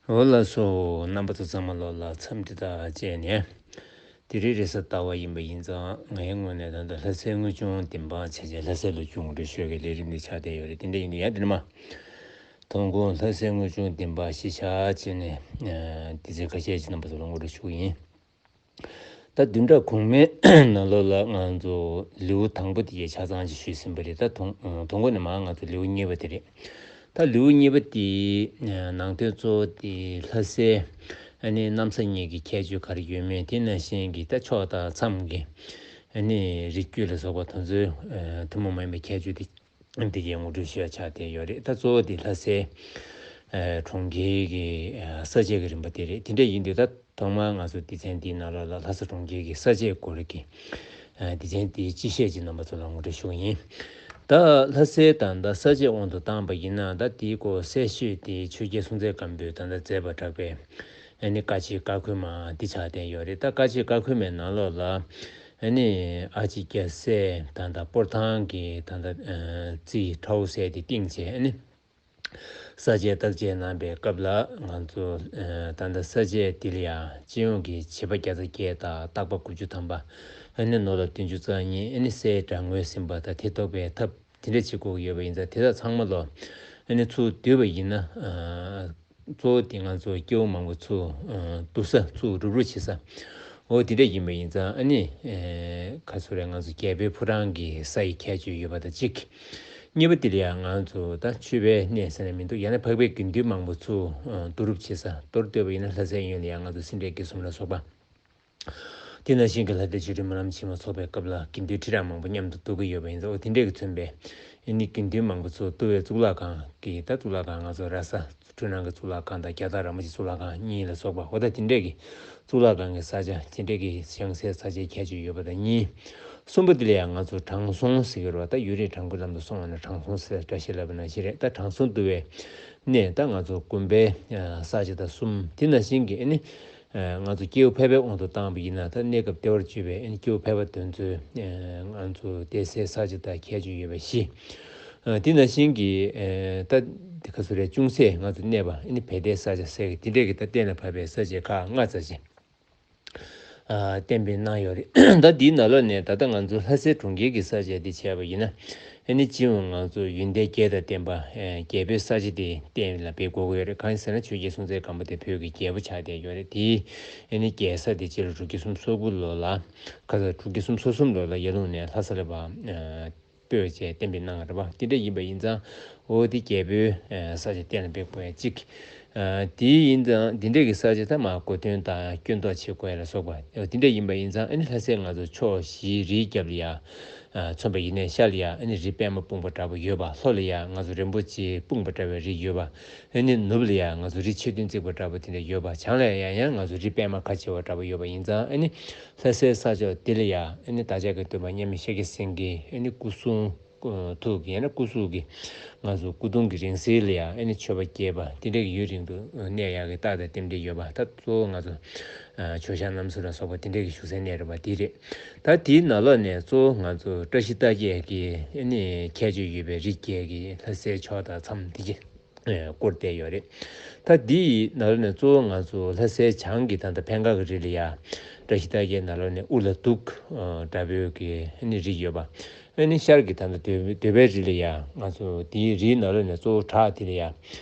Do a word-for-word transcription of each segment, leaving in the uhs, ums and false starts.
འོ་ལགས་སོ། རྣམ་པ་ཚོ་ཚང་མ་ལོ་ལ་འཚམས་འདྲི་དང་བཅས་ནས། དེ་རིང་རེས་གཟའ་ཟླ་བ་ཡིན་པ་ཡིན་ཙང་ངའི་ངོས་ནས་ད་ལྟ་ལྷ་སའི་དངོས་བྱུང་བདེན་དཔང་བྱས་རྗེས་ལྷ་སའི་ལོ་རྒྱུས་ངོ་སྤྲོད་ཞུ་ཡག་གི་ལས་རིམ་འདི་ཆགས་བསྡད་ཡོད་རེད། དེ་འདྲ་ཡིན་དུས་ཡང་དེ་ནས་མ། མཐོང་དགོངས་ལྷ་སའི་དངོས་བྱུང་བདེན་དཔང་གཞི་བཞག་བྱས་ནས་ཨ་དེ་ཚེ་ཁ་ཤས་ཀྱི་རྣམ་པ་ཚོ་ལ་ངོ་སྤྲོད་ཞུ་གི་ཡིན། ད་བདུན་ཕྲག་གོང་མའི་ནང་ལོགས་ལ་ང་ཚོ་ལེའུ་དང་པོ་དེ་ཡི་ཆ་ཚང་ཅིག་ཞུས་ཟིན་པ་རེད། ད་དང་དང་པོ་ནས་མར་ང་ཚོ་ལེའུ་གཉིས་པ་དེ་རེད། ད་ལེའུ་གཉིས་པ་དེའི་ནང་དོན་གཙོ་བོ་དེ་ལྷ་སའི་ཨ་ནི་གནམ་ས་གཉིས་ཀྱི་ཁྱད་ཆོས་ག་རེ་ཡོད་མེད། དེ་ནང་བཞིན་གྱི་ད་ཕྱོགས་དང་མཚམས་ཀྱི་ཨ་ནི་རི་རྒྱུད་ལ་སོགས་པ་དེ་ཚོའི་ཐུན་མོང་མ་ཡིན་པའི་ཁྱད་ཆོས་དེ། འདི་གའི་ངོ་སྤྲོད་ཞུ་ཡ་ཆགས་བསྡད་ཡོད་རེད། ད་གཙོ་བོ་དེ་ལྷ་སའི་ཨ་གྲོང་ཁྱེར་གྱི་ཨ་ས་དཔྱད་ཀྱི་རིམ་པ་དེ་རེད། དེ་འདྲ་ཡིན་དུས་ད་ཐོག་མར་ང་ཚོ་སྡེ་ཚན་འདིའི་ནང་ལོགས་ལ་ལྷ་ས་གྲོང་ཁྱེར་གྱི་ས་དཔྱད་སྐོར་གྱི་ཨ་སྡེ་ཚན་དེའི་སྤྱི་བཤད་ཀྱི་རྣམ་པ་ཚོ་ལ་ངོ་སྤྲོད་ཞུ་གི་ཡིན། ད་ལྷ་སའི་ད་ལྟ་ས་དཔྱད་དབང་དུ་བཏང་པ་ཡིན་ན། ད་དེའི་སྐོར་གསལ་ཤོས་དེ་ཆོས་རྒྱལ་སྲོང་བཙན་སྒམ་པོས་ད་ལྟ་མཛད་པར་གྲགས་པའི་ཨ་ནི་བཀའ་ཆོས་ཀ་ཁོལ་མ་འདི་ཆགས་བསྡད་ཡོད་རེད། ད་བཀའ་ཆོས་ཀ་ཁོལ་མའི་ནང་ལོགས་ལ། ཨ་ནི་ཨ་ཅེ་རྒྱལ་སྲས་ད་ལྟ་སྤོར་ཐང་གི་ད་ལྟ་ཨ་རྩིས་ཁྲའོ་ཟེར་དེ་བཏིང་བྱས། ཨ་ནི་ས་དཔྱད་བརྟག་དཔྱད་གནང་པའི་སྐབས་ལ་ང་ཚོ་ཨ་ད་ལྟ་ས་དཔྱད་འདི་ལ་ཡང་སྤྱི་ཡོངས་ཀྱི་བྱེད་པ་བརྒྱ་རྩ་བརྒྱད་དང་བརྟག་པ་དགུ་བཅུ་ཐམ་པ། ཨ་ནི་ནོར་ལ་བདུན་ཅུ་རྩ་གཉིས། ཨ་ནི་སའི་སྒྲ་ངོས་ཟིན་པ་དང་དེ་རྟོགས་པའི་ཐབས་དེ་འདྲ་བྱེད་དགོས་ཀྱི་ཡོད་པ་ཡིན་ཙང་། དེ་དག་ཚང་མ་ལོ་ཨ་ནི་ཚུར་བསྡུས་པ་ཡིན་ན། ཨ་གཙོ་བོ་དེ་ང་ཚོ་སྐྱེ་བོ་མང་པོ་ཚུར་ཨ་བསྡུ་ས། ཚུར་རུབ་རུབ་བྱེད་ས། འོ་དེ་འདྲ་ཡིན་པ་ཡིན་ཙང་། ཨ་ནི་ཨེ་ག་ཚོད་རེད། ང་ཚོ་རྒྱལ་པོའི་ཕོ་བྲང་གི་ས་ཡི་ཁྱད་ཆོས་ཡོད་པ་དང་གཅིག་གཉིས་པ་དེ་ལ་ཡང་ང་ཚོ་ད་མཆོད་པའི་གནས་ཟེར་ན་མི་འདུག་ཡང་ན་འཕགས་པའི་དགེ་འདུན་མང་པོ་ཚུར་ཨ་བསྡུ་རུབ་བྱེད་ས། མདོར་བསྡུས་པ་ཡིན་ན་ལྷ་སའི་ཡུལ་ལ་ཡང་ང་ཚོ་སེ་འབྲས་དགེ་གསུམ་ལ་སོགས་པ། དེ་ནང་བཞིན་གྱི་ལྷ་སྡེ་བཅུ་དྲུག་སྨོན་ལམ་ཆེན་མོ་ཚོགས་པའི་སྐབས་ལ་དགེ་འདུན་ཁྲི་རབས་མང་པོ་མཉམ་དུ་བསྡུ་གི་ཡོད་པ་ཡིན་ཙང་། འོ་དེ་འདྲས་ཀྱིས་མཚོན་པའི་ཨ་ནི་དགེ་འདུན་མང་པོ་ཚུར་བསྡུ་བའི་གཙུག་ལག་ཁང་གི། ད་གཙུག་ལག་ཁང་ང་ཚོ་ར་ས་འཕྲུལ་སྣང་གི་གཙུག་ལག་ཁང་དང་རྒྱ་སྟག་ར་མོ་ཆེ་གཙུག་ལག་ཁང་གཉིས་ལ་སོགས་པ། འོ་ད་དེ་འདྲས་ཀྱི་གཙུག་ལག་ཁང་གི་ས་ཆ་དེ་འདྲས་ཀྱི་བཞེངས་སའི་ས་ཆའི་ཁྱད་ཆོས་ཡོད་པ་དང་གཉིས། གསུམ་པ་དེ་ལ་ཡང་ང་ཚོ་དྲང་སྲོང་ཟེར་གྱི་རེད་པ། ད་ཡུན་རིང་དྲང་པོའི་ལམ་དུ་སོང་བ་ན་དྲང་སྲོང་ཟེར་བཀྲ་ཤིས་ལབ་པ་ནང་བཞིན་རེད། ད་དྲང་སྲོང་འདུ་བའི་གནས། ད་ང་ཚོ་དགོན་པའི་ཨ་ས་ཆ་དང་གསུམ། དེ་ནང་བཞིན་གྱི་ཨ་ནི་ཨ་ང་ཚོ་སྐྱེ་བོ་ཕལ་པའི་དབང་དུ་བཏང་བ་ཡིན་ན། ད་གནས་སྐབས་བདེ་བར་སྤྱོད་པའི་ཨ་ནི་སྐྱེ་བོ་ཕལ་པ་དེ་ཚོའི་ཨ་ང་ཚོ་བསྡད་སའི་ས་ཆ་དང་ཁྱད་ཆོས་ཡོད་པ་བཞི། ཨ་དེ་ནང་བཞིན་གྱི་ཨ་ད་དེ་ག་ཚོད་རེད། ཅུང་ཟད་ང་ཚོ་གནས་པ་ཨ་ནི་བལ་ལྡེ་ས་ཆ་ཟེར་གྱི་དེ་འདྲས་ཀྱི་ད་གཏན་ལ་ཕབ་པའི་ས་ཆ་ཁག་ལྔ་ཙམ་ཞིག་ཨ་གཏན་འབེབས་གནང་ཡོད་རེད། ད་འདིའི་ནང་ལོགས་ནས་ད་ལྟ་ང་ཚོ་ལྷ་སའི་གྲོང་ཁྱེར་གྱི་ས་ཆ་འདི་བྱས་པ་ཡིན་ན། ཨ་ནི་སྤྱི་ཡོངས་ང་ཚོ་ཡོན་ཏན་བརྒྱད་དང་ལྡན་པ་ཨ་རྒྱལ་པོའི་ས་ཆ་དེ་གཏན་ལ་འབེབས་དགོས་ཀྱི་ཡོད་རེད། གང་ཡིན་ཟེར་ན་ཆོས་རྒྱལ་སྲོང་བཙན་སྒམ་པོ་དེ་བོད་ཀྱི་རྒྱལ་པོ་ཆགས་བསྡད་ཡོད་རེད། དེའི་ཨ་ནི་རྒྱལ་ས་དེ་སྤྱི་ལོ་དྲུག་བརྒྱ་སུམ་ཅུ་སོ་དགུ་ལོ་ལ། ཁ་ས་དྲུག་བརྒྱ་སུམ་ཅུ་སོ་གསུམ་ལོ་ལ་ཡར་ཀླུང་ནས་ལྷ་ས་ལ་བ་ཨ་སྤོས་བྱས་གཏན་འབེབས་གནང་བ་རེད་པ། དེ་འདྲ་ཡིན་པ་ཡིན་ཙང་། འོ་དེ་རྒྱལ་པོའི་ཨ་ས་ཆ་གཏན་ལ་འབེབས་དགོས་ཡ་གཅིག་ཨ་དེ་ཡིན་ཙང་འདི་འདྲས་ཀྱི་ས་ཆ་ད་མར་གོ་སྟོན་དང་སྐྱོན་འདོགས་བྱེད་དགོས་ཡ་ལ་སོགས་པ། འོ་དེ་འདྲ་ཡིན་པ་ཡིན་ཙང་། ཨ་ནི་ལྷ་སའི་ང་ཚོ་ཕྱོགས་བཞིའི་རིའི་རྒྱབ་ལ་ཡ་ཨ་མཚོན་པ་ཡིན་ནའི། ཤར་ལ་ཡ་ཨ་ནི་རི་པད་མ་སྤུངས་པ་འདྲ་པོ་ཡོད་པ། ལྷོ་ལ་ཡ་ང་ཚོ་རིན་པོ་ཆེ་སྤུངས་པ་འདྲ་བའི་རི་ཡོད་པ། ཨ་ནི་ནུབ་ལ་ཡ་ང་ཚོ་རི་ཆོས་སྡིངས་བརྩིགས་པ་འདྲ་པོ་དེ་འདྲ་ཡོད་པ། བྱང་ལ་ཡ་ཡང་ཡང་ང་ཚོ་རི་པད་མ་ཁ་ཕྱེ་བ་འདྲ་པོ་ཡོད་པ་ཡིན་ཙང་། ཨ་ནི་ལྷ་སའི་ས་ཕྱོགས་འདི་ལ་ཡ་ཨ་ནི་བདག་ཅག་གི་སྟོན་པ་མཉམ་མེད་ཤཱཀྱ་སེང་གེ་ཨ་ནི་སྐུ་གསུང་ཐུགས་ཀྱི་ཡང་ན་སྐུ་གཟུགས་ཀྱི་ང་ཚོ་སྐུ་གདུང་གི་རིང་བསྲེལ་ལ་ཡ་ཨ་ནི་མཆོད་པ་རྒྱས་པ་དེ་འདྲ་གི་ཡུན་རིང་དུ་གནས་ཡག་གི་རྟགས་དང་རྟེན་འབྲེལ་ཡོད་པ། ད་གཙོ་བོ་ང་ཚོ་ཨ་མཆོད་བཤམས་རྣམ་གསུམ་ལ་སོགས་པ་དེ་འདྲ་གི་བཞུགས་སའི་གནས་རེད་པ། དེ་རེད། ད་དེའི་ནང་ལོགས་ནས་གཙོ་བོ་ང་ཚོ་བཀྲ་ཤིས་རྟགས་བརྒྱད་ཀྱི་ཨ་ནི་ཁྱད་ཆོས་ཡོད་པའི་རི་བརྒྱད་ཀྱི་ལྷ་སའི་ཕྱོགས་དང་མཚམས་འདི་གི་ཨེ་བསྐོར་བསྡད་ཡོད་རེད། ད་འདི་ཡི་ནང་ལོགས་ནས་གཙོ་བོ་ང་ཚོ་ལྷ་སའི་བྱང་གི་ད་ལྟ་འཕན་ཁ་གི་རི་ལ་ཡ། བཀྲ་ཤིས་རྟགས་བརྒྱད་ནང་ལོགས་ནས་དབུ་ལ་གདུགས་ཨ་འདྲ་པོའི་གི་ཨ་ནི་རི་ཡོད་པ། ཨ་ནི་ཤར་གྱི་ད་ལྟ་འདོད་འདོད་པའི་རི་ལ་ཡ། ང་ཚོ་འདིའི་རིའི་ནང་ལོགས་ནས་གཙོ་བོ་བྲག་དེ་ལ་ཡ།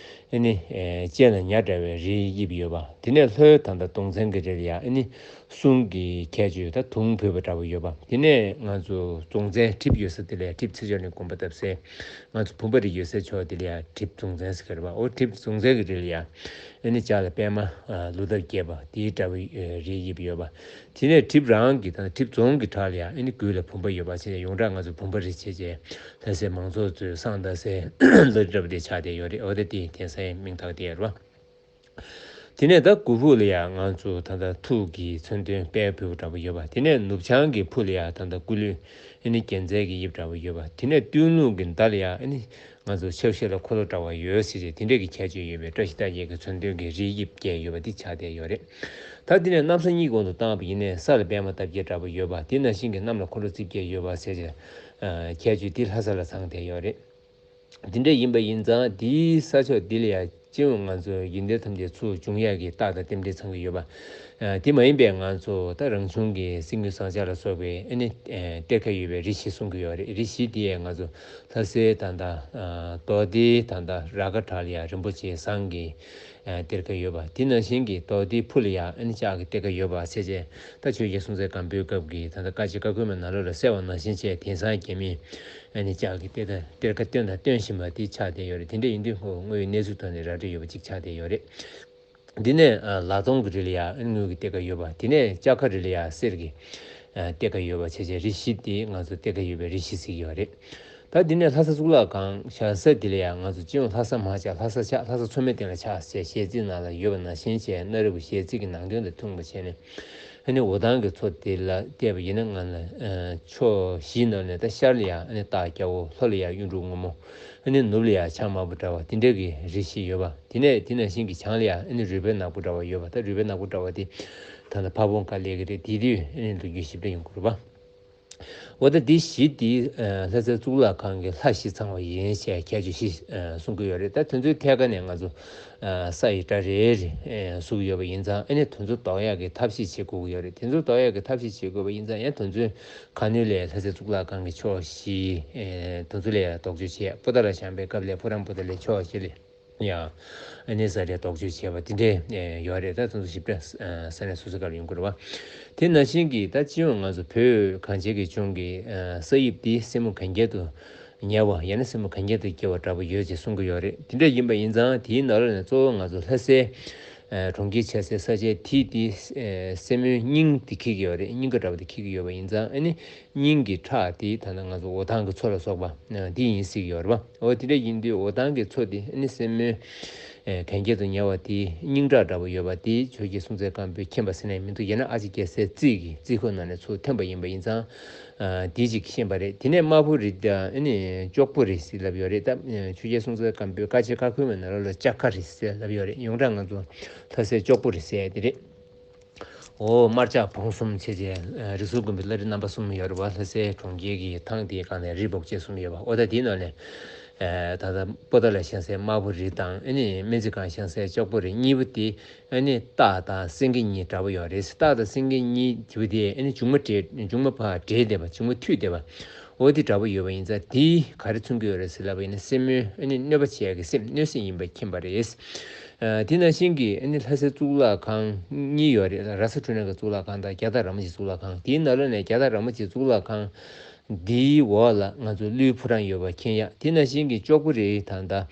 ཨ་ནི་ཨེ་སྤྱན་ལ་ཉ་འདྲ་བའི་རིའི་དབྱིབས་ཡོད་པ། དེ་ནས་ལྷོའི་ད་ལྟ་དོང་ཚན་གྱི་རི་ལ་ཡ། ཨ་ནི་གསུང་གི་ཁྱད་ཆོས་ད་དུང་འབོད་པ་འདྲ་པོ་ཡོད་པ། དེ་ནས་ང་ཚོ་རྫོང་ཚན་གྲིབ་ཡོད་ས་དེ་ལ་ཡ། གྲིབ་ཚེ་མཆོག་ནས་དགོངས་པ་བཏབ་སའི་ང་ཚོ་བུམ་པ་རི་ཡོད་སའི་ཕྱོགས་དེ་ལ་ཡ་གྲིབ་རྫོང་ཚན་ཟེར་གྱི་རེད་པ། འོ་གྲིབ་རྫོང་ཚན་གྱི་རི་ལ་ཡ། ཨ་ནི་ལྕགས་ལ་པད་མ་ཨ་ལུ་འདབ་རྒྱས་པ་དེའི་འདྲ་བའི་ཨ་རིའི་དབྱིབས་ཡོད་པ། དེ་ནས་གྲིབ་རང་གི་དང་གྲིབ་རྫོང་གི་བྲག་ལ་ཡ་ཨ་ནི་མགུལ་ལ་བུམ་པ་ཡོད་པ་བྱས། ཡོངས་གྲགས་ང་ཚོ་བུམ་པ་རི་བྱས་རྗེས་ལྷ་སའི་མང་ཚོགས་ཚོས་བསང་གཏང་སའི་ལ་རི་འདྲ་པོ་དེ་ཆགས་བསྡད་ཡོད་རེད། འོ་དེ་དེ་དེང་སང་མིང་བཏགས་བསྡད་ཡོད་རེད་པ། དེ་ནས་ད་སྒོ་ཕུག་ལ་ཡ་ང་ཚོ་ད་ལྟ་ཐུགས་ཀྱི་མཚོན་དོན་དཔལ་བེའུ་འདྲ་པོ་ཡོད་པ། དེ་ནས་ནུབ་བྱང་གི་ཕུ་ལ་ཡ་ད་ལྟ་སྐུ་ལུས་ཨ་ནི་རྒྱལ་མཚན་གྱི་དབྱིབས་འདྲ་པོ་ཡོད་པ། དེ་ནས་སྟོད་ལུང་གི་མདའ་ལ་ཡ་ཨ་ནི་ང་ཚོ་ཕྱག་བཞི་ལ་འཁོར་ལོ་འདྲ་བ་ཡོད་ཟེར་བྱས་དེ་འདྲས་ཀྱི་ཁྱད་ཆོས་ཡོད་པའི་བཀྲ་ཤིས་རྟགས་བརྒྱད་ཀྱི་མཚོན་དོན་གྱི་རིའི་དབྱིབས་བརྒྱད་ཡོད་པ་འདི་ཆགས་བསྡད་ཡོད་རེད། ད་དེ་ནས་གནམ་ས་གཉིས་ཀྱི་དབང་དུ་བཏང་བ་ཡིན་ནའི་ས་ལ་པད་མ་འདབ་བརྒྱད་འདྲ་པོ་ཡོད་པ། དེ་ནང་བཞིན་གྱི་གནམ་ལ་འཁོར་ལོ་རྩིབས་བརྒྱད་ཡོད་པ་ཟེར་བྱས་ཨ་ཁྱད་ཆོས་འདི་ལྷ་ས་ལ་ཚང་བསྡད་ཡོད་རེད། འདི་འདྲ་ཡིན་པ་ཡིན་ཙང་འདིའི་ས་ཕྱོགས་འདི་ལ་ཡ་ སྤྱི་ཡོངས་ང་ཚོ་ཡོན་ཏན་ཐམས་ཅད་ཚུར་འབྱུང་ཡག་གི་རྟགས་དང་རྟེན་འབྲེལ་ཚང་གི་ཡོད་པ། ཨ་དེ་མ་ཡིན་པའི་ང་ཚོ་ད་རང་བྱུང་གི་གསེར་དངུལ་ཟངས་ལྕགས་ལ་སོགས་པའི་ཨ་ནི་ཨ་གཏེར་ཁ་ཡོད་པའི་རི་བཞི་གསུང་གི་ཡོད་རེད། རི་བཞི་དེ་ང་ཚོ་ལྷ་སའི་ད་ལྟ་ཨ་རྡོ་སྡེའི་ད་ལྟ་ར་ཁ་བྲག་ལ་ཡ་རིན་པོ་ཆེ་ཟངས་ཀྱི་ཨ་གཏེར་ཁ་ཡོད་པ། དེ་ནང་བཞིན་གྱི་རྡོ་སྡེའི་ཕུ་ལ་ཡ་ཨ་ནི་ལྕགས་ཀྱི་གཏེར་ཁ་ཡོད་པ་བྱས་བྱས། ད་ཆོས་རྒྱལ་སྲོང་བཙན་སྒམ་པོའི་སྐབས་ཀྱི་ད་ལྟ་བཀའ་ཆེ་བཀའ་བཀོད་མའི་ནང་ལོགས་ལ་གསལ་བ་ནང་བཞིན་བྱས། དེང་སང་རྒྱ་མིས་ཨ་ནི་ལྕགས་ཀྱི་གཏེར་ཁ་གཏེར་ཁ་བཏོན་དང་སྟོན་བཞིན་པ་དེ་ཆགས་བསྡད་ཡོད་རེད། དེ་འདྲ་ཡིན་དུས་ཁོ་དངོས་ཡོད་གནས་ཚུལ་ཐོག་ནས་ར་སྤྲོད་ཡོད་པ་ཅིག་ཆགས་བསྡད་ཡོད་རེད། འདི་ནས་ཨ་ལ་སྟོང་གི་རི་ལ་ཡ་དངུལ་གྱི་གཏེར་ཁ་ཡོད་པ། དེ་ནས་ལྕགས་ཁ་རི་ལ་ཡ་གསེར་གྱི་ཨ་གཏེར་ཁ་ཡོད་པ་བྱས་བྱས། རི་བཞི་དེ་ང་ཚོ་གཏེར་ཁ་ཡོད་པའི་རི་བཞི་ཟེར་གྱི་ཡོད་རེད། ད་འདི་ནས་ལྷ་ས་གཙུག་ལག་ཁང་བཞག་ས་འདི་ལ་ཡ་ང་ཚོ་སྤྱི་ཡོངས་ལྷ་ས་མར་ཆག་ལྷ་ས་ཆག་ལྷ་ས་མཚོ་མོའི་སྟེང་ལ་ཆགས་ཞེས་གཞས་ཚིག་ནང་ལ་ཡོད་པ་ནང་བཞིན་བྱས། གནའ་རབས་ཀྱི་གཞས་ཚིག་གི་ནང་དོན་དང་མཐུན་པ་བྱས་ནས། ཨ་ནི་འོ་ཐང་གི་མཚོ་དེ་ལ་བལྟས་པ་ཡིན་ན། ང་ལ་ཨ་ཕྱོགས་བཞིའི་ནང་ནས་ད་ཤར་ལ་ཡ་ཨ་ནི་སྟག་སྐྱ་བོ། ལྷོ་ལ་ཡ་གཡུ་འབྲུག་སྔོན་མོ། ཨ་ནི་ནུབ་ལ་ཡ་བྱང་དམར་པོ་འདྲ་བ་དེ་འདྲ་གི་རི་བཞི་ཡོད་པ། དེ་ནས་དེ་ནང་བཞིན་གྱི་བྱང་ལ་ཡ་ཨ་ནི་རུས་སྦལ་ནག་པོ་འདྲ་བ་ཡོད་པ། ད་རུས་སྦལ་ནག་པོ་འདྲ་བ་དེ་ད་ལྟ་ཕ་བོང་ཁ་ལས་ཀྱི་རེད། དེ་དུས་ཨ་ནི་ལོ་རྒྱུས་ཞིབ་ཕྲ་ཡོང་གི་རེད་པ། འོ་ད་འདི་བཞི་འདི་ཨ་ལྷ་སའི་གཙུག་ལག་ཁང་གི་ལྷ་བཞི་ཚང་བ་ཡིན་ཞེས་ཁྱད་ཆོས་བཞི་ཨ་གསུང་གི་ཡོད་རེད། ད་དེ་ཚོའི་ཐད་ཀ་ནས་ང་ཚོ་ཨ་ས་ཡི་གྲྭ་རེ་རེ་ཨ་བཟོ་གི་ཡོད་པ་ཡིན་ཙང་། ཨ་ནི་དེ་ཚོ་ལྡོག་ཡག་གི་ཐབས་ཤེས་བྱེད་དགོས་ཀྱི་ཡོད་རེད། དེ་ཚོ་ལྡོག་ཡག་གི་ཐབས་ཤེས་བྱེད་དགོས་པ་ཡིན་ཙང་། ཡང་དེ་ཚོའི་ཁ་སྣོན་ལས་ལྷ་སའི་གཙུག་ལག་ཁང་གི་ཕྱོགས་བཞི་ཨ་དེ་ཚོ་ལ་ཡང་ལྡོག་ཕྱོགས་བྱས། པོ་ཏཱ་ལ་བཞེངས་པའི་སྐབས་ལ་ཕོ་བྲང་པོ་ཏཱ་ལའི་ཕྱོགས་བཞི་ལ་ཡང་ཨ་ནི་ས་རའི་ལྡོག་ཕྱོགས་བྱས་པ་དེ་འདྲས་ཨེ་ཡོད་རེད། ད་དེ་ཚོ་ཞིབ་ཕྲ་ས་གནས་སོ་སོའི་སྐབས་ལ་ཡོང་གི་རེད་པ། དེ་ནང་བཞིན་གྱི་ད་སྤྱི་ཡོངས་ང་ཚོ་བོད་གངས་ཅན་གྱི་ལྗོངས་ཀྱི་ཨ་ས་དབྱིབས་འདི་སེན་མོ་གན་རྐྱལ་དུ་ཉལ་བ། ཡང་ན་སེན་མོ་གན་རྐྱལ་དུ་སྐྱེ་བ་འདྲ་པོ་ཡོད་ཅེས་གསུང་གི་ཡོད་རེད། དེ་འདྲ་ཡིན་པ་ཡིན་ཙང་། དེའི་ནང་ལོགས་ནས་གཙོ་བོ་ང་ཚོ་ལྷ་སའི་ཨ་གྲོང་ཁྱེར་ཆགས་སའི་ས་ཆའི་མཐིལ་དེ་ཨ་སེན་མོའི་སྙིང་དེ་འཁྱེར་གྱི་ཡོད་རེད། སྙིང་ག་འདྲ་པོ་དེ་འཁྱེར་གྱི་ཡོད་པ་ཡིན་ཙང་། ཨ་ནི་སྙིང་གི་ཁྲག་དེ་ད་ལྟ་ང་ཚོ་འོ་ཐང་གི་མཚོ་ལ་སོགས་པ་ཨ་དེ་ཡིན་སྲིད་ཀྱི་ཡོད་རེད་པ། འོ་དེ་འདྲ་ཡིན་དུས་འོ་ཐང་གི་མཚོ་དེ་ཨ་ནི་སེན་མོའི་ཨེ་གན་རྐྱལ་དུ་ཉལ་བ་དེའི་སྙིང་ཁྲག་འདྲ་པོ་ཡོད་པ་དེ་ཆོས་རྒྱལ་སྲོང་བཙན་སྒམ་པོས་མཁྱེན་པ་ཟེར་ནས་མི་འདུག་ཡང་ན་ཨ་ཅེ་རྒྱལ་སྲས་རྩིས་ཀྱི་རྩིས་ཁོག་ནང་ནས་ཚུར་ཐོན་པ་ཡིན་པ་ཡིན་ཙང་། ཨ་དེ་ཅིག་ཤེས་པ་རེད། དེ་ནས་དམར་པོ་རི་དང་ཨ་ནི་ལྕོག་པོ་རི་ཟེར་ལབ་ཡོད་རེད། ད་ཨ་ཆོས་རྒྱལ་སྲོང་བཙན་སྒམ་པོའི་བཀའ་ཆེ་བཀའ་ཁོལ་མའི་ནང་ལོགས་ལ་ལྕགས་ཁ་རི་ཟེར་ལབ་ཡོད་རེད། ཡོངས་གྲགས་ང་ཚོ་ལྷ་སའི་ལྕོག་པོ་རི་ཟེར་དེ་རེད། འོ་དམར་ལྕགས་བོང་གསུམ་བྱས་བྱས། ཨ་རི་སུལ་དགོན་པའི་བླ་རི་རྣམ་པ་གསུམ་ཡོད་རེད་པ། ལྷ་སའི་གྲོང་ཁྱེར་གྱི་ཐང་དེའི་སྒང་ནས་རི་སྦོ་ཅེ་གསུམ་ཡོད་པ། འོ་ད་དེའི་ནང་ནས་ཨ་ད་ལྟ་པོ་ཏཱ་ལ་བཞེངས་སའི་དམར་པོ་རི་དང་། ཨ་ནི་སྨན་རྩིས་ཁང་བཞེངས་སའི་ལྕོག་པོ་རི་གཉིས་པོ་དེ་ཨ་ནི་སྟག་དང་སེང་གེ་གཉིས་འདྲ་པོ་ཡོད་རེད། སྟག་དང་སེང་གེ་གཉིས་དེ་པོ་དེ་ཨ་ནི་མཇུག་མ་བསྒྲིལ། མཇུག་མ་ཕར་བསྒྲིལ་བསྡད་པ། མཇུག་མ་མཐུད་བསྡད་པ། འོ་དེ་འདྲ་པོ་ཡོད་པ་ཡིན་ཙང་། དེས་ག་རེ་མཚོན་གྱི་ཡོད་རེད་ཟེར་ལབ་པ་ཡིན་ན། སེན་མོའི་ཨ་ནི་གནོད་པ་བྱེད་ཡག་གི་སེམས། གནོད་སེམས་ཡིན་པ་མཁྱེན་པ་རེད། ཨ་དེ་ནང་བཞིན་གྱི་ཨ་ནི་ལྷ་སའི་གཙུག་ལག་ཁང་གཉིས་ཡོད་རེད། ར་ས་འཕྲུལ་སྣང་གི་གཙུག་ལག་ཁང་དང་རྒྱ་སྟག་ར་མོ་ཆེའི་གཙུག་ལག་ཁང་། དེའི་ནང་ལོགས་ནས་རྒྱ་སྟག་ར་མོ་ཆེའི་གཙུག་ལག་ཁང་འདིའི་འོག་ལ་ང་ཚོ་ཀླུའི་ཕོ་བྲང་ཡོད་པ་མཁྱེན་ཡག་དེ་ནང་བཞིན་གྱི་ལྕོག་པོ་རིའི་ད་ལྟ་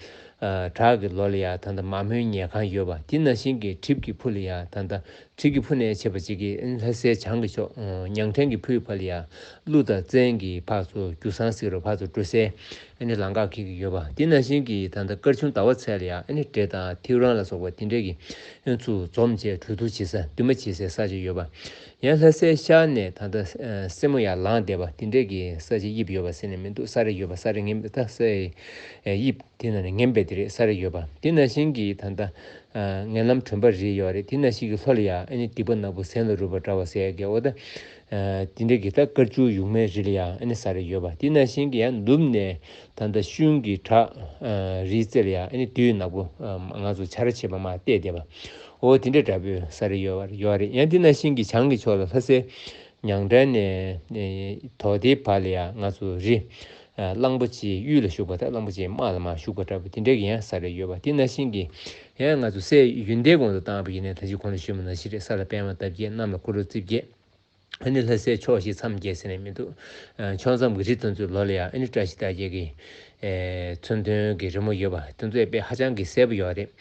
ཨ་བྲག་གི་ལོགས་ལ་ཡ་ད་ལྟ་མ་རྨོས་ཉལ་ཁང་ཡོད་པ། དེ་ནང་བཞིན་གྱི་གྲིབ་ཀྱི་ཕུ་ལ་ཡ་ད་ལྟ་གྲིབ་ཀྱི་ཕུ་ནས་བྱས་པ་ཅིག་གིས་ལྷ་སའི་བྱང་གི་ཕྱོགས་ཉང་བྲན་གྱི་ཕུའི་བར་ལ་ཡ་ཀླུ་དང་བཙན་གྱི་ཕར་ཚུར་རྒྱུ་ཟངས་ཟེར་རོ་ཕར་ཚུར་འགྲོ་སའི་ཨ་ནི་ལམ་ཁ་འཁེལ་གྱི་ཡོད་པ། དེ་ནང་བཞིན་གྱི་ད་ལྟ་སྐར་ཆུང་ཟླ་བ་ཚལ་ལ་ཡ་ཨ་ནི་འབྲས་དང་ཐེའུ་རང་ལ་སོགས་པ་དེ་འདྲས་ཀྱི་ཨ་ཚུར་འཛོམས་བྱས་གྲོས་བསྡུར་བྱེད་ས། འདུས་མ་བྱེད་སའི་ས་ཆ་ཡོད་པ། ཡང་ལྷ་སའི་ཤར་ནས་ད་ལྟ་ཨ་སེན་མོ་ཡར་ལངས་བསྡད་པ་དེ་འདྲས་ཀྱི་ས་ཆ་དབྱིབས་ཡོད་པ་ཟེར་ནས་མི་འདུག་ས་ར་ཡོད་པ། ས་ར་ངན་པ། ད་སའི་ཨ་དབྱིབས་དེ་ནང་ནས་ངན་པ་དེ་རེད། ས་ར་ཡོད་པ། དེ་ནང་བཞིན་གྱི་ད་ལྟ་ཨ་ངན་ལམ་གྲོན་པ་རི་ཡོད་རེད། དེ་ནང་བཞིན་གྱི་ལྷོ་ལ་ཡ་ཨ་ནི་སྡིག་པ་ནག་པོ་གཟན་ལ་རུལ་བ་འདྲ་བ་ཟེར་ཡག་གི། འོ་ད་ཨ་དེ་འདྲ་གི་ད་དཀར་ཆུ་ཡུག་མའི་རི་ལ་ཡ་ཨ་ནི་ས་ར་ཡོད་པ། དེ་ནང་བཞིན་གྱི་ཡང་ནུབ་ནས་ད་ལྟ་ཤུན་གྱི་བྲག་ཨ་རིའི་རྩེ་ལ་ཡ་ཨ་ནི་བདུད་ནག་པོ་ཨ་ང་ཚོ་ཆ་ར་བྱེད་པ་མར་བལྟས་བསྡད་པ། འོ་དེ་འདྲ་འདྲ་པོའི་ས་ར་ཡོད་པ་ཡོད་རེད། ཡང་དེ་ནང་བཞིན་གྱི་བྱང་གི་ཕྱོགས་ལ་ལྷ་སའི་ཉང་བྲན་ནས་ཨེ་དོ་སྡེའི་བར་ལ་ཡ་ང་ཚོ་རི་ཨ་གླང་པོ་ཆེའི་གཡུལ་ལ་ཞུགས་པ་དང་། གླང་པོ་ཆེའི་དམག་ལ་མར་ཞུགས་པ་འདྲ་པོ་དེ་འདྲ་གི་ཡང་ས་ར་ཡོད་པ། དེ་ནང་བཞིན་གྱི་ཡང་ང་ཚོ་སའི་ཡོན་ཏན་གོང་དུ་བཏང་བ་ཡིན་ན། ད་ཅི་གོང་ལ་ཞུས་པ་ནང་བཞིན་རེད། ས་ལ་པདྨ་འདབ་བརྒྱད། གནམ་ལ་ཀུ་རུ་རྩིབས་བརྒྱད། ཨ་ནི་ལྷ་སའི་ཕྱོགས་བཞི་མཚམས་བརྒྱད་ཟེར་ནས་མི་འདུག་ཨ་ཕྱོགས་མཚམས་ཀྱི་རི་དེ་ཚོའི་ལོགས་ལ་ཡ་ཨ་ནི་བཀྲ་ཤིས་རྟགས་བརྒྱད་ཀྱི་ཨེ་མཚོན་དོན་གྱི་རི་མོ་ཡོད་པ་དེ་ཚོ་ཡ་དཔེ་ཧ་ཅང་གི་གསལ་པོ་ཡོད་རེད།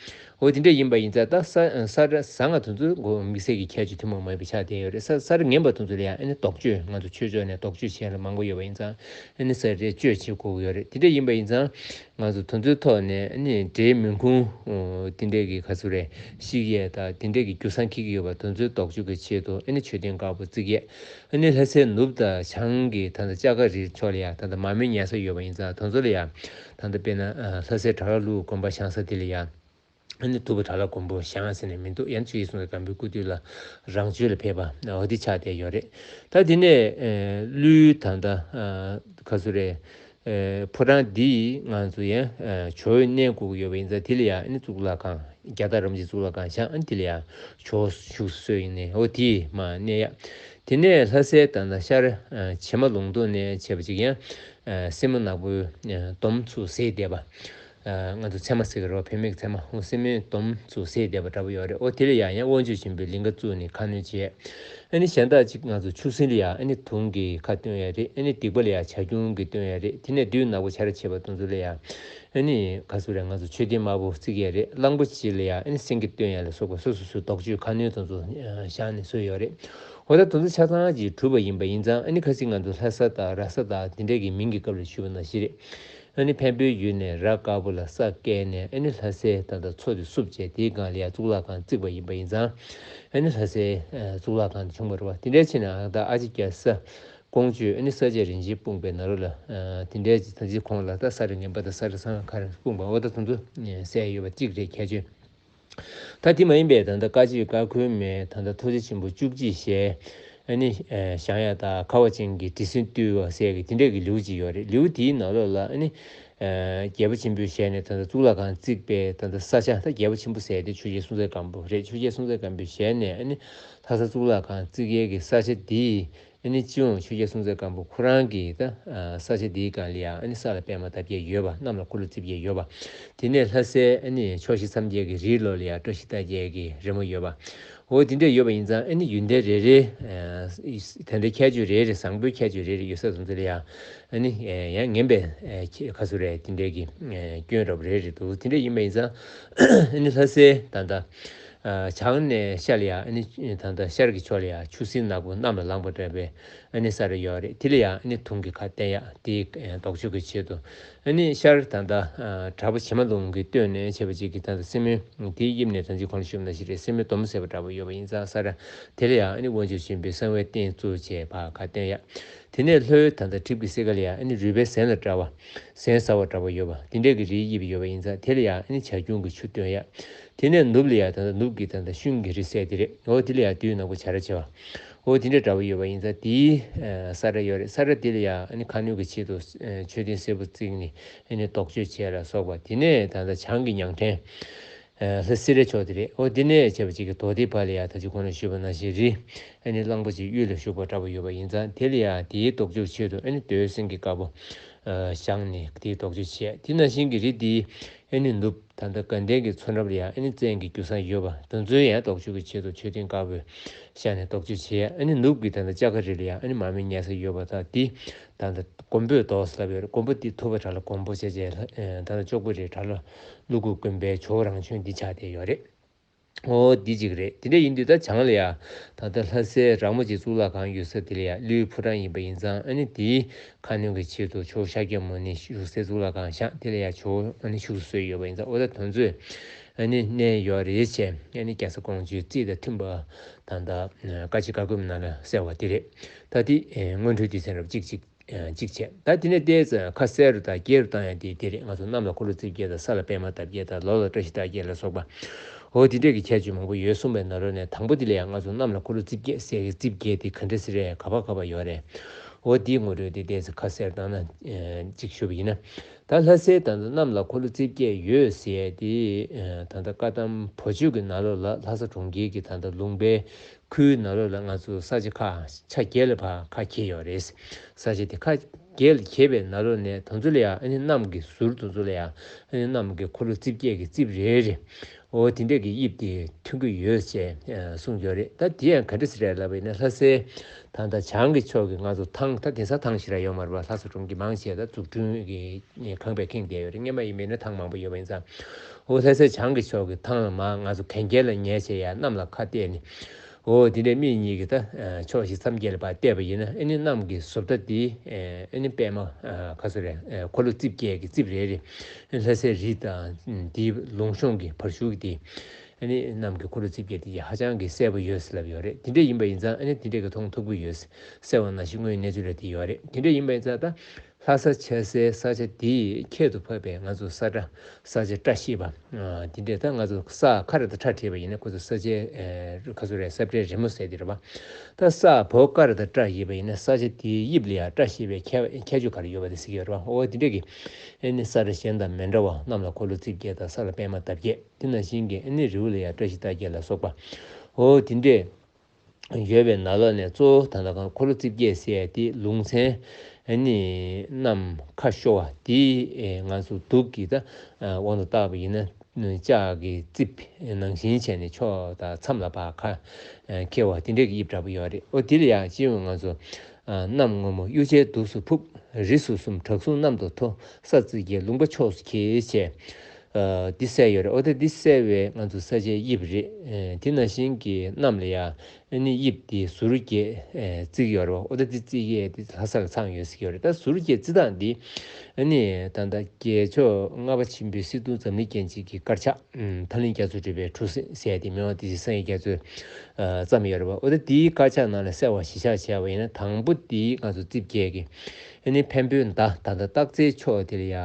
འོ་དེ་འདྲ་ཡིན་པ་ཡིན་ཙང་། ད་ས་ས་ར་ཟངས་དེ་ཚོ་གོ་དམིགས་བསལ་གྱི་ཁྱད་ཆོས་ཐུན་མོང་མ་ཡིན་པ་ཆགས་བསྡད་ཡོད་རེད། ས་ས་ར་ངན་པ་དེ་ཚོ་ལ་ཡ་ཨ་ནི་དོག་གཅོད། ང་ཚོ་ཆོས་ཕྱོགས་ནས་དོག་གཅོད་བྱེད་ཡ་ལ་མང་པོ་ཡོད་པ་ཡིན་ཙང་། ཨ་ནི་ས་ར་གཅོད་བྱེད་དགོས་ཀྱི་ཡོད་རེད། དེ་འདྲ་ཡིན་པ་ཡིན་ཙང་། ང་ཚོ་དེ་ཚོའི་ཐོག་ནས་ཨ་ནི་འབྲས་མོན་གྷུ་ཨོ་དེ་འདྲས་ཀྱི་ག་ཚོད་རེད། བཤིག་ཡས་དང་དེ་འདྲས་ཀྱི་རྒྱུ་ཟངས་འཁྱེར་གྱི་ཡོད་པ་དེ་ཚོའི་དོག་གཅོད་ཀྱི་ཆེད་དུ། ཨ་ནི་མཆོད་རྟེན་དཀར་པོ་བརྩིགས་ཡས། ཨ་ནི་ལྷ་སའི་ནུབ་དང་བྱང་གི་ད་ལྟ་ལྕགས་ཁ་རིའི་ཕྱོགས་ལ་ཡ་ད་ལྟ་མ་རྨོས་ཉལ་ས་ཡོད་པ་ཡིན་ཙང་། དེ་ཚོ་ལ་ཡ་ད་ལྟ་དཔེར་ན་ཨ་ལྷ་སའི་གྲྭ་བ་ཀླུ་དགོན་པ་བཞེངས་ས་དེ་ལ་ཡ་ཨ་ནི་ཐུབ་པ་གྲྭ་ལ་མགོན་པོ་བཞེངས་ཟེར་ནས་མི་འདུག་ཡང་ཆོས་རྒྱལ་སྲོང་བཙན་སྒམ་པོའི་སྐུ་དུས་ལ་རང་བྱོན་ལ་ཕེབས་པ་འོ་དེ་ཆགས་བསྡད་ཡོད་རེད། ད་དེ་ནས་ཨ་ཀླུའི་ད་ལྟ་ཨ་ག་ཚོད་རེད། ཕོ་བྲང་འདི་ང་ཚོ་ཡང་ཇོ་བོས་གནས་དགོས་ཀྱི་ཡོད་པ་ཡིན་ཙང་དེ་ལ་ཡང་ཨ་ནི་གཙུག་ལག་ཁང་རྒྱ་སྟག་རིན་པོ་ཆེ་གཙུག་ལག་ཁང་བཞེངས། ཨ་ནི་དེ་ལ་ཡང་ཇོ་བོ་བཞུགས་སུ་གསོལ་ཡིན་ནས་འོ་དེ་མར་གནས་ཡ། དེ་ནས་ལྷ་སའི་ད་ལྟ་ཤར་བྱེ་མ་ལུང་རྟོགས་ནས་བྱས་པ་ཅིག་ཡང་སྲིན་མོ་ནག་པོའི་སྡོམ་ཚུགས་ཟེར་བསྡད་པ། ང་ཚོ་ཚེར་མ་ཟེར་གི་རེད་བ། བུད་མེད་ཀྱི་ཚེར་མ། ཧོ་སྲིན་མོའི་སྡོམ་ཚུགས་ཟེར་བསྡད་པ་འདྲ་པོ་ཡོད་རེད། འོ་དེ་ལ་ཡང་ཡང་དབང་ཕྱུག་ཆེན་པོས་ལིང་ག་བཙུགས་ནས་ཁ་སྣོན་བྱས། ཨ་ནི་གཞན་དག་ཅིག་ང་ཚོ་ཆུ་སྲིན་ལ་ཡང་ཨ་ནི་དུང་གི་ཁ་སྟོན་ཡ་རེད། ཨ་ནི་སྡིག་པ་ལ་ཡང་བྱ་ཁྱུང་གི་སྟོན་ཡ་རེད། དེ་ནས་བདུད་ནག་པོ་བྱ་ར་བྱེད་པ་དེ་ཚོ་ལ་ཡང་ཨ་ནི་ག་ཚོད་རེད། ང་ཚོ་མཆོད་རྟེན་དམར་པོ་བརྩིགས་ཡ་རེད། གླང་པོ་ཆེ་ལ་ཡང་ཨ་ནི་སེང་གེ་སྟོན་ཡ་ལ་སོགས་པ་སོ་སོ་སོའི་དོགས་གཅོད་ཁ་སྣོན་དེ་ཚོ་བཞག་ནས་བཟོས་ཡོད་རེད། འོ་ད་དེ་ཚོ་ཆ་ཚང་ཅིག་གྲུབ་པ་ཡིན་པ་ཡིན་ཙང་ཨ་ནི་ཁ་སང་ང་ཚོ་ལྷ་ས་དང་ར་ས་དང་དེ་འདྲས་ཀྱི་མིང་གི་སྐབས་ལ་ཞུས་པ་ནང་བཞིན་རེད། ཨ་ནི་འཕན་པོའི་ཡུལ་ནས་ར་དཀར་པོ་ལ་ས་བཀལ་ནས་ཨ་ནི་ལྷ་སའི་ད་ལྟ་མཚོ་དེ་བསུབས་བྱས་དེའི་སྒང་ལ་ཡང་གཙུག་ལག་ཁང་བརྩིགས་པ་ཡིན་པ་ཡིན་ཙང་། ཨ་ནི་ལྷ་སའི་གཙུག་ལག་ཁང་དེ་བྱུང་བ་རེད་བ། དེ་འདྲའི་ཕྱིར་ན་ད་ཨ་ཅེ་རྒྱལ་ས་ཀོང་ཇོས་ཨ་ནི་ས་དཔྱད་རིན་ཆེན་སྤུངས་པའི་ནང་ལོགས་ལ་དེ་འདྲའི་ད་ཅི་ཁོང་ལ་ད་ས་རི་ངན་པ་དང་ས་རི་སང་ཁ་རི་སྤུངས་པ་འོ་ད་དེ་ཚོ་གསལ་ཡོད་པ་གཅིག་རེད་ཁྱད་ཆོས། ད་དེ་མ་ཡིན་པའི་ད་ལྟ་བཀའ་ཆོས་བཀའ་འཁོར་མའི་ད་ལྟ་ཐུགས་རྗེ་ཆེན་པོ་བཅུ་གཅིག་ཞལ་ཨ་ནི་བཞེངས་ཡ་དང་ཁ་བ་ཅན་གྱི་དྲི་སྲིན་བཏུལ་བ་ཟེར་གི་དེ་འདྲས་ཀྱི་ལེའུ་གཅིག་ཡོད་རེད། ལེའུ་དེའི་ནང་ལོགས་ལ་ཨ་ནི་རྒྱལ་པོ་ཆེན་པོའི་ཞལ་ནས་ད་ལྟ་གཙུག་ལག་ཁང་བརྩིགས་པའི་ད་ལྟ་ས་ཆ་ད་རྒྱལ་པོ་ཆེན་པོ་ཟེར་དེ་ཆོས་རྒྱལ་སྲོང་བཙན་སྒམ་པོ་རེད། ཆོས་རྒྱལ་སྲོང་བཙན་སྒམ་པོའི་ཞལ་ནས་ཨ་ནི་ལྷ་ས་གཙུག་ལག་ཁང་བརྩིགས་ཡས་ཀྱི་ས་ཆ་དེའི་ཨ་ནི་སྤྱི་ཡོངས་ཆོས་རྒྱལ་སྲོང་བཙན་སྒམ་པོ་ཁོ་རང་གི་ད་ས་ཆ་དེའི་སྒང་ལ་ཡང་ཨ་ནི་ས་ལ་པད་མ་བཏབ་ཡས་ཡོད་པ། གནམ་ལ་འཁོར་ལོ་རྩིབས་བརྒྱད་ཡོད་པ། དེ་ནས་ལྷ་སའི་ཨ་ནི་ཕྱོགས་བཞི་མཚམས་བརྒྱད་ཀྱི་རིའི་ལོགས་ལ་ཡང་བཀྲ་ཤིས་རྟགས་བརྒྱད་ཀྱི་རི་མོ་ཡོད་པ། འོ་དེ་འདྲས་ཡོད་པ་ཡིན་ཙང་ཨ་ནི་ཡོན་ཏན་རེ་རེ་དེ་འདྲའི་ཁྱད་ཆོས་རེ་རེ་བཟང་པོའི་ཁྱད་ཆོས་རེ་རེ་ཡོད་ས་དེ་ཚོ་ལ་ཡང་ཨ་ནི་ཡང་ངན་པའི་ཁ་ཟུར་རེ་དེ་འདྲས་ཀྱི་སྐྱོན་རབ་རེ་རེ་འདུག་དེ་འདྲས་ཡིན་པ་ཡིན་ཙང་ཨ་ནི་ལྷ་སའི་ད་ལྟ་བྱང་ནས་ཤར་ལ་ཡ་ཨ་ནི་ད་ལྟ་ཤར་གྱི་ཕྱོགས་ལ་ཡ་ཆུ་སྲིན་ནག་པོ་གནམ་ལ་ལངས་པ་འདྲ་བའི་ཨ་ནི་ས་རེ་ཡོད་རེད། དེ་ལ་ཡ་ཨ་ནི་དུང་གི་ཁ་བསྟན་ཡ་དེའི་དོགས་གཅོད་ཀྱི་ཆེད་དུ་ཨ་ནི་ཤར་ད་ལྟ་དྲག་པོ་བྱེ་མ་ལུང་གི་སྟོད་ནས་བྱས་པ་ཅིག་གི་ད་ལྟ་སྲིན་མོའི་དེའི་དབྱིབས་ནས་ད་ཅི་གོང་ལ་ཞུས་པ་ནང་བཞིན་རེད། སྲིན་མོའི་སྡོམ་ཟེར་བ་འདྲ་པོ་ཡོད་པ་ཡིན་ཙང་ས་ར་དེ་ལ་ཡ་ཨ་ནི་དབང་ཕྱུག་ཆེན་པོའི་གསང་བའི་རྟེན་གཙོ་བྱས་པ་ཁ་བསྟན་ཡ། དེ་ནས་ལྷོའི་ད་ལྟ་གྲིབ་ཀྱི་སེར་ཀ་ལ་ཡ་ཨ་ནི་རུས་སྦལ་ཟན་ལ་འདྲ་བ། ཟན་ཟ་བ་འདྲ་བ་ཡོད་པ་དེ་འདྲས་ཀྱི་རིའི་དབྱིབས་ཡོད་པ་ཡིན་ཙང་དེ་ལ་ཡང་ཨ་ནི་བྱ་ཁྱུང་གི་ཆུ་སྟོན་ཡ། དེ་ནས་ནུབ་ལ་ཡང་ད་ལྟ་ནུབ་ཀྱི་ད་ལྟ་ཤུན་གྱི་རི་ཟེར་དེ་རེད། འོ་དེ་ལ་ཡང་བདུད་ནག་པོ་བྱ་ར་བྱེད་པ། འོ་དེ་འདྲས་འདྲ་བ་ཡོད་པ་ཡིན་ཙང་དེའི་ས་ར་ཡོད་རེད། ས་ར་དེ་ལ་ཡང་ཨ་ནི་ཁ་སྣོན་གྱི་ཆེད་དུ་མཆོད་རྟེན་སེར་པོ་བརྩིགས་ནས་ཨ་ནི་དོགས་གཅོད་བྱས་ལ་སོགས་པ། དེ་ནས་ད་ལྟ་བྱང་གི་ཉང་བྲན། ལྷ་སེ་རའི་ཕྱོགས་དེ་རེད། འོ་དེ་ནས་བྱས་པ་ཅིག་གི་རྡོ་སྡེ་བར་ལ་ཡང་ད་ཅི་གོང་ལ་ཞུས་པ་ནང་བཞིན་རི་ཨ་ནི་གླང་པོ་ཆེ་དབུས་ལ་བཞུགས་པ་འདྲ་པོ་ཡོད་པ་ཡིན་ཙང་དེ་ལ་ཡང་དེའི་དོགས་གཅོད་ཆེད་དུ་ཨ་ནི་རྡོའི་སེང་གེ་དཀར་པོ་བཞེངས་ནས་དེའི་དོགས་གཅོད་བྱས། དེ་ནང་བཞིན་གྱི་རི་དེའི་ཨ་ནི་ནུབ་ད་ལྟ་དགའ་ལྡན་གྱི་མཚོ་རབ་ལ་ཡང་ཨ་ནི་བཙན་གྱི་རྒྱུ་བཟང་ཡོད་པ་དེ་ཚོའི་ཡང་དོགས་གཅོད་ཀྱི་ཆེད་དུ་མཆོད་རྟེན་དཀར་པོ་བཞེངས་ནས་དོགས་གཅོད་བྱས། ཨ་ནི་ནུབ་ཀྱི་ད་ལྟ་ལྕགས་མཁར་རི་ལ་ཡང་ཨ་ནི་མར་མེ་ཉལ་ས་ཡོད་པ་དང་དེ་ད་ལྟ་མགོན་པོའི་རྡོ་ཟེར་ལབ་ཡོད་རེད། མགོན་པོ་དེ་ཐུབ་པ་བྲག་ལ་མགོན་པོ་བྱས་བྱས་ད་ལྟ་ལྕགས་པོ་རི་བྲག་ལ་ཀླུ་སྒྲུབ་དགོན་པའི་ཇོ་བོ་རང་བྱོན་འདི་ཆགས་བསྡད་ཡོད་རེད། འོ་འདི་གཅིག་རེད། དེ་འདྲ་ཡིན་དུས་ད་བྱང་ལ་ཡ་ད་ལྟ་ལྷ་སའི་ར་མོ་ཆེ་གཙུག་ལག་ཁང་ཡོད་ས་དེ་ལ་ཡ་ཀླུའི་ཕོ་བྲང་ཡིན་པ་ཡིན་ཙང་ཨ་ནི་དེའི་ཁ་སྣོན་གྱི་ཆེད་དུ་ཇོ་བོ་ཤཱཀྱ་མུ་ནེ་བཞུགས་སའི་གཙུག་ལག་ཁང་བཞེངས། དེ་ལ་ཡ་ཇོ་བོ་ཨ་ནི་བཞུགས་སུ་གསོལ་ཡོད་པ་ཡིན་ཙང་འོ་ད་དེ་ཚོས་ཨ་ནི་གནས་ཡོད་རེད་བྱས། ཨ་ནི་རྒྱལ་ས་ཀོང་ཇོའི་རྩིས་དང་མཐུན་པ་ད་ལྟ་བཀའ་ཆེན་བཀའ་འཁོར་ནང་ལ་གསལ་བ་དེ་རེད། ད་དེ་སྔོན་འགྲོའི་དུས་ཚན་རབས་གཅིག་གཅིག་གཅིག་བྱས། ད་དེ་ནས་ཏོག་ཙམ་ཁ་གསལ་རུ་དང་རྒྱས་རུ་བཏང་ཡ་དེ་དེ་རེད། ང་ཚོ་གནམ་ལ་འཁོར་ལོ་རྩིབས་བརྒྱད་དང་ས་ལ་པད་མ་འདབ་བརྒྱད་དང་ལོ་ལ་བཀྲ་ཤིས་རྟགས་བརྒྱད་ལ་སོགས་པ། འོ་དེ་འདྲས་ཀྱི་ཁྱད་ཆོས་མང་པོ་ཡོད་གསུངས་པའི་ནང་ལོགས་ནས་དང་པོ་དེ་ལ་ཡང་ང་ཚོ་གནམ་ལ་འཁོར་ལོ་རྩིབས་བརྒྱད་ཟེར་གི་རྩིབས་བརྒྱད་དེ་ག་འདྲ་ཟེར་རེད། ག་པ་ག་པ་ཡོད་རེད། འོ་དེའི་ངོ་སྤྲོད་དེ་ཏོག་ཙམ་ཁ་གསལ་རུ་བཏང་ན་གཅིག་ཞུ་བ་ཡིན་ན། ད་ལྷ་སའི་ད་ལྟ་གནམ་ལ་འཁོར་ལོ་རྩིབས་བརྒྱད་ཡོད་ཟེར་ཡ་དེ་ད་ལྟ་བཀའ་གདམས་བོད་ཆོས་ཀྱི་ནང་ལོགས་ལ་ལྷ་ས་གྲོང་ཁྱེར་གྱི་ད་ལྟ་ལུང་པའི་ཁུལ་ནང་ལོགས་ལ་ང་ཚོ་ས་ཆ་ཁག་ཆ་བརྒྱད་ལ་ཕར་ཁ་གྱེས་ཡོད་རེད། ས་ཆ་དེ་ཁ་བརྒྱད་ལ་གྱེས་པའི་ནང་ལོགས་ནས་དེ་ཚོ་ལ་ཡང་ཨ་ནི་གནམ་གྱི་ཟུར་དེ་ཚོ་ལ་ཡང་ཨ་ནི་གནམ་གྱི་འཁོར་ལོ་རྩིབས་བརྒྱད་ཀྱི་རྩིབས་རེ་རེ་འོ་དེ་འདྲས་ཀྱི་དབྱིབས་དེ་ཐོན་གྱི་ཡོད་ཅེས་གསུངས་ཡོད་རེད། ད་དེ་ཡང་ག་འདྲ་ཞིག་རེད་ལབ་པ་ཡིན་ན་ལྷ་སའི་ད་ལྟ་བྱང་གི་ཕྱོགས་ཀྱི་ང་ཚོ་ཐང་ད་དེང་སང་ཐང་ཞིག་ར་ཡོད་མ་རེད་པ། ལྷ་ས་གྲོང་ཁྱེར་མང་ཆེ་ད་འཛུགས་སྐྲུན་གྱི་ཁང་པས་ཁེངས་བསྡད་ཡོད་རེད། སྔོན་མ་ཡིན་པ་ཡིན་ན་ཐང་མང་པོ་ཡོད་པ་ཡིན་ཙང་འོ་ལྷ་སའི་བྱང་གི་ཕྱོགས་ཀྱི་ཐང་ལ་མར་ང་ཚོ་གན་རྐྱལ་ལ་ཉལ་བྱས་ཡར་གནམ་ལ་ཁ་གཏད་ནས། འོ་དེ་འདྲས་མི་གཉིས་ཀྱིས་ད་ཕྱོགས་བཞི་མཚམས་བརྒྱད་ལ་ཕར་བལྟས་པ་ཡིན་ན་ཨ་ནི་གནམ་གྱི་ཟུར་མདའ་དེ་ཨ་ནི་པད་མ་ག་ཚོད་རེད། འཁོར་ལོ་རྩིབས་བརྒྱད་ཀྱི་རྩིབས་རེ་རེ་ལྷ་སའི་རི་དང་དེའི་ལུང་གཤོང་གི་བར་ཞུགས་དེ་ཨ་ནི་གནམ་གྱི་འཁོར་ལོ་རྩིབས་བརྒྱད་དེ་ཧ་ཅང་གི་གསལ་པོ་ཡོད་ཟེར་ལབ་ཡོད་རེད། དེ་འདྲས་ཡིན་པ་ཡིན་ཙང་ཨ་ནི་དེ་འདྲས་ཀྱི་མཐོང་ཐུབ་ཀྱི་ཡོད་ཟེར་བ་ནང་བཞིན་དངོས་ཡོད་གནས་ཚུལ་རེད་དེ་ཡོད་རེད། དེ་འདྲས་ཡིན་པ་ཡིན་ཙང་ད། ལྷ་ས་ཆགས་སའི་ས་ཆ་དེའི་ཁྱད་དུ་འཕགས་པའི་ང་ཚོ་ས་བཀྲ་ས་ཆ་བཀྲ་ཤིས་པ། ཨ་དེ་འདྲས་ད་ང་ཚོ་ས་ཁ་ར་དང་ཁྲ་བྲིས་པ་ཡིན་ན་ཁོ་ཚོ་ས་ཆའི་ཨ་ཁ་ཚོ་རེད། ས་བཀྲའི་རི་མོ་ཟེར་དེ་རེད་པ། ད་ས་བོ་ཀ་ར་དང་བཀྲ་ཡིན་པ་ཡིན་ན་ས་ཆ་དེའི་དབྱིབས་ལ་ཡང་བཀྲ་ཤིས་པའི་ཁྱད་ཁྱད་ཆོས་ག་རེ་ཡོད་པ་དེ་ཟེར་གྱི་ཡོད་རེད་པ། འོ་དེ་འདྲས་ཀྱི་ཨ་ནི་ས་ར་གཞན་དང་མི་འདྲ་བ། གནམ་ལ་འཁོར་ལོ་རྩིབས་བརྒྱད་དང་ས་ལ་པད་མ་འདབ་བརྒྱད། དེ་ནང་བཞིན་གྱི་ཨ་ནི་རི་བོ་ལ་ཡང་བཀྲ་ཤིས་རྟགས་བརྒྱད་ལ་སོགས་པ། འོ་དེ་འདྲས། ཡོད་པའི་ནང་ལོགས་ནས་གཙོ་བོ་ད་ལྟ་གང་འཁོར་ལོ་རྩིབས་བརྒྱད་ཟེར་ཡ་དེ་ལུང་ཚན་ཨ་ནི་གནམ་ཁ་ཤོར་བ་དེ་ང་ཚོ་གདུགས་ཀྱི་ད་དབང་དུ་བཏགས་པ་ཡིན་ན་ལྕགས་ཀྱི་རྩིབས་ནང་བཞིན་བྱས་ནས་ཕྱོགས་དང་མཚམས་ལ་ཕར་ཁ་འཁྱེར་བ་དེ་འདྲའི་གི་དབྱིབས་འདྲ་པོ་ཡོད་རེད། འོ་དེ་ལ་ཡང་སྤྱི་ཡོངས་ང་ཚོ་གནམ་སྔོན་མོ་གཡུ་བྱའི་གདུགས་སུ་ཕུབ། རི་སུ་ཟུམ། བྲག་གཟུགས་གནམ་དུ་མཐོ། ས་རྩིབས་བརྒྱད། ལུང་པ་ཕྱོགས་སུ་འཁྱིལ་བྱས། ཨ་འདི་གསལ་ཡོད་རེད། འོ་ད་འདི་གསལ་བའི་ང་ཚོ་ས་ཆའི་དབྱིབས་རེད། ཨེ་དེ་ནང་བཞིན་གྱི་གནམ་ལ་ཡ་ཨ་ནི་དབྱིབས་དེ་ཟུར་བརྒྱད་ཨེ་བརྩིགས་ཡོད་རེད། འོ་ད་འདི་བརྩིགས་ཡས་དེ་ལྷ་ས་ལ་ཚང་ཡོད་ཟེར་གྱི་ཡོད་རེད། ད་ཟུར་བརྒྱད་བརྩི་སྟངས་འདི་ཨ་ནི་ད་ལྟ་རྒྱལ་མཆོག་ལྔ་པ་ཆེན་པོའི་སྲིད་སྐྱོང་འཛམ་གླིང་རྒྱན་ཅན་གྱི་དཀར་ཆག་ཨུམ་ཐར་གླིང་རྒྱ་མཚོ་སྒྲུབ་པའི་གྲུ་གཟིངས་ཟེར་ཡ་དེ་མི་དབང་སྡེ་སྲིད་སངས་རྒྱས་རྒྱ་མཚོས་ཨ་བརྩམས་ཡོད་རེད་པ། འོ་ད་འདིའི་དཀར་ཆག་ནང་ལ་གསལ་བ་གཞིར་བཞག་བྱས་པ་ཡིན་ན་དང་པོ་འདི་ང་ཚོ་རྩིབས་བརྒྱད་ཀྱི་ཨ་ནི་འཕན་པོའི་མདའ་ད་ལྟ་སྟག་རྩེའི་ཕྱོགས་དེ་ལ་ཡ།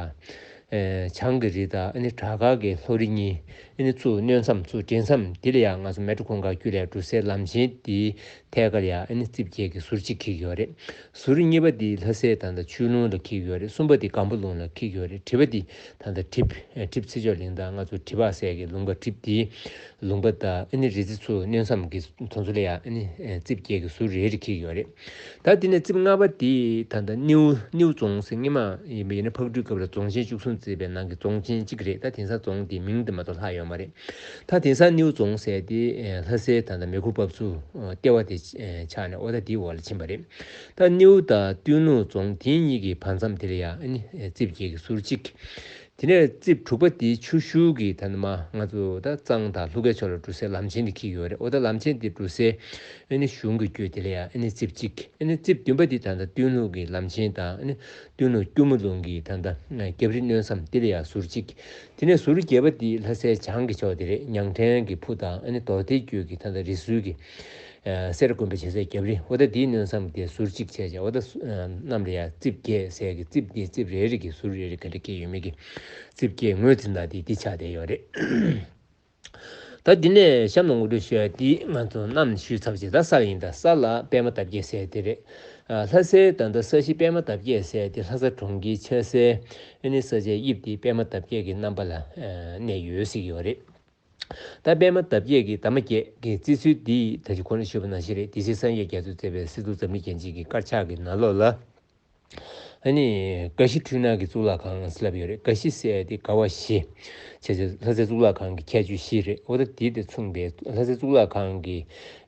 ཨེ་བྱང་གི་རི་དང་ཨ་ནི་བྲག་དཀར་གྱི་ལྷོ་རི་གཉིས། ཨ་ནི་ཚུར་གནོན་མཚམས་ཚུར་འདྲེན་མཚམས་འདི་ལ་ཡང་ང་ཚོ་མལ་གྲོ་གུང་དཀར་རྒྱུད་ལ་གྲུ་གསེབ་ལམ་ཆེན་འདིའི་ཐད་ཀར་ཡང་ཨ་ནི་རྩིབས་བརྒྱད་ཀྱི་ཟུར་གཅིག་འཁེལ་གྱི་ཡོད་རེད། ཟུར་གཉིས་པ་འདི་ལྷ་སའི་ད་ལྟ་ཆོས་ལུང་ལ་འཁེལ་གྱི་ཡོད་རེད། གསུམ་པ་འདི་སྒམ་པོ་ལུང་ལ་འཁེལ་གྱི་ཡོད་རེད། དྲི་བ་འདི་ད་ལྟ་གྲིབ་ཨེ་གྲིབ་ཚེ་མཆོག་གླིང་དང་ང་ཚོ་གྲིབ་བག་ཟེར་གྱི་ལུང་པ་གྲིབ་འདིའི་ལུང་པ་དང་ཨ་ནི་རི་རྩེ་ཚུར་གནོན་མཚམས་ཀྱི་དོན་ཚོ་ལ་ཡང་ཨ་ནི་རྩིབས་བརྒྱད་ཀྱི་ཟུར་རེ་རེ་འཁེལ་གྱི་ཡོད་རེད། ད་དེ་ནས་རྩིབས་ལྔ་པ་དེ་ད་ལྟ་སྣེའུ་སྣེའུ་རྫོང་ཟེར། སྔོན་མ་ཡིན་པ་ཡིན་ན་ཕག་གྲུའི་སྐབས་ལ་རྫོང་ཆེན་བཅུ་གསུམ་བརྩིས་པའི་ནང་གི་རྫོང་ཆེན་གཅིག་རེད། ད་དེང་སང་རྫོང་དེའི་མིང་དེ་མ་གཏོགས་ལྷག་ཡོད་མ་རེད། ད་དེང་སང་སྣེའུ་རྫོང་ཟེར་དེ་ལྷ་སའི་ད་ལྟ་མེ་ཁུ་པབ་སུ་ལྟེ་བ་དེ་ཆགས་ནས་འོ་ད་དེའི་འོག་ལ་ཕྱིན་པ་རེད། ད་སྣེའུ་དང་ཏུན་ལུང་རྫོང་དེ་གཉིས་ཀྱི་བར་མཚམས་དེ་ལ་ཡང་ཨ་ནི་རྩིབས་བརྒྱད་ཀྱི་ཟུར་གཅིག་དེ་ནས་རྩིབས་དྲུག་པ་དེའི་ཆུ་ཤུར་གྱི་ད་ནི་མ་ང་ཚོ་ད་གཙང་དང་ལྷུ་ཁའི་ཕྱོགས་ལ་གྲུ་གསེབ་ལམ་ཆེན་དེ་འཁེལ་ཡོད་རེད། འོ་ད་ལམ་ཆེན་དེ་གྲུ་གསེབ་ཨ་ནི་གཞུང་གི་བརྒྱུད་དེ་ལ་ཡང་ཨ་ནི་རྩིབས་གཅིག་ཨ་ནི་རྩིབས་བདུན་པ་དེ་ད་ལྟ་ཏུན་ལུང་གི་ལམ་ཆེན་དང་ཨ་ནི་ཏུན་ལུང་སྐྱོར་མོ་ལུང་གི་ད་ལྟ་རྒྱབ་རི་གནོན་མཚམས་དེ་ལ་ཡང་ཟུར་གཅིག་དེ་ནས་ཟུར་བརྒྱད་པ་དེ་ལྷ་སའི་བྱང་གི་ཕྱོགས་དེ་རེད། ཉང་བྲན་གྱི་ཕུ་དང་ཨ་ནི་རྡོར་གདན་རྒྱུད་ཀྱི་ད་ལྟ་རི་ཟུར་གྱི་ཨ་སེ་ར་དགོན་པ་བྱེད་སའི་རྒྱབ་རི། འོ་ད་དེའི་གནོན་མཚམས་དེ་ཟུར་གཅིག་བྱས་བྱས། འོ་ད་སུ་ཨ་གནམ་ལ་ཡ་རྩིབས་བརྒྱད་ཟེར་གི་རྩིབས་དེ་རྩིབས་རེ་རེ་གི་ཟུར་རེ་རེ་ག་འདྲ་འཁེལ་ཡོད་མེད་ཀྱི་རྩིབས་བརྒྱད་ངོས་འཛིན་སྟངས་དེ་འདི་ཆགས་བསྡད་ཡོད་རེད། ད་འདི་ནས་གཤམ་ལ་ངོ་སྤྲོད་ཞུ་ཡ་འདི་ང་ཚོ་གནམ་ཞུས་ཚར་རྗེས་ད་ས་ལ་ཡིན། ད་ས་ལ་པད་མ་འདབ་བརྒྱད་ཟེར་དེ་རེད། ཨ་ལྷ་སའི་ད་ལྟ་ས་གཞི་པད་མ་འདབ་བརྒྱད་ཟེར་དེ་ལྷ་ས་གྲོང་ཁྱེར་ཆགས་སའི་ཨ་ནི་ས་ཆའི་དབྱིབས་དེ་པད་མ་འདབ་བརྒྱད་ཀྱི་རྣམ་པ་ལ་ཨ་གནས་ཡོད་ཟེར་གྱི་ཡོད་རེད། ད་པད་མ་འདབ་བརྒྱད་ཀྱི་འདབ་མ་བརྒྱད་ཀྱི་བརྩི་ཚུལ་འདི་ད་ཅི་གོང་ལ་ཞུས་པ་ནང་བཞིན་རེད། སྡེ་སྲིད་སངས་རྒྱས་རྒྱ་མཚོས་མཛད་པའི་སྲིད་ཟུར་འཛམ་གླིང་རྒྱན་ཅན་གྱི་དཀར་ཆག་གི་ནང་ལོགས་ལ། ཨ་ནི་དགའ་བཞི་འཕྲུལ་སྣང་གི་གཙུག་ལག་ཁང་ཟེར་ལབ་ཡོད་རེད། དགའ་བཞི་ཟེར་དེ་དགའ་བ་བཞི་བྱས་བྱས་ལྷ་སའི་གཙུག་ལག་ཁང་གི་ཁྱད་ཆོས་བཞི་རེད། འོ་ད་དེ་དེ་མཚུངས་པའི་ལྷ་སའི་གཙུག་ལག་ཁང་གི་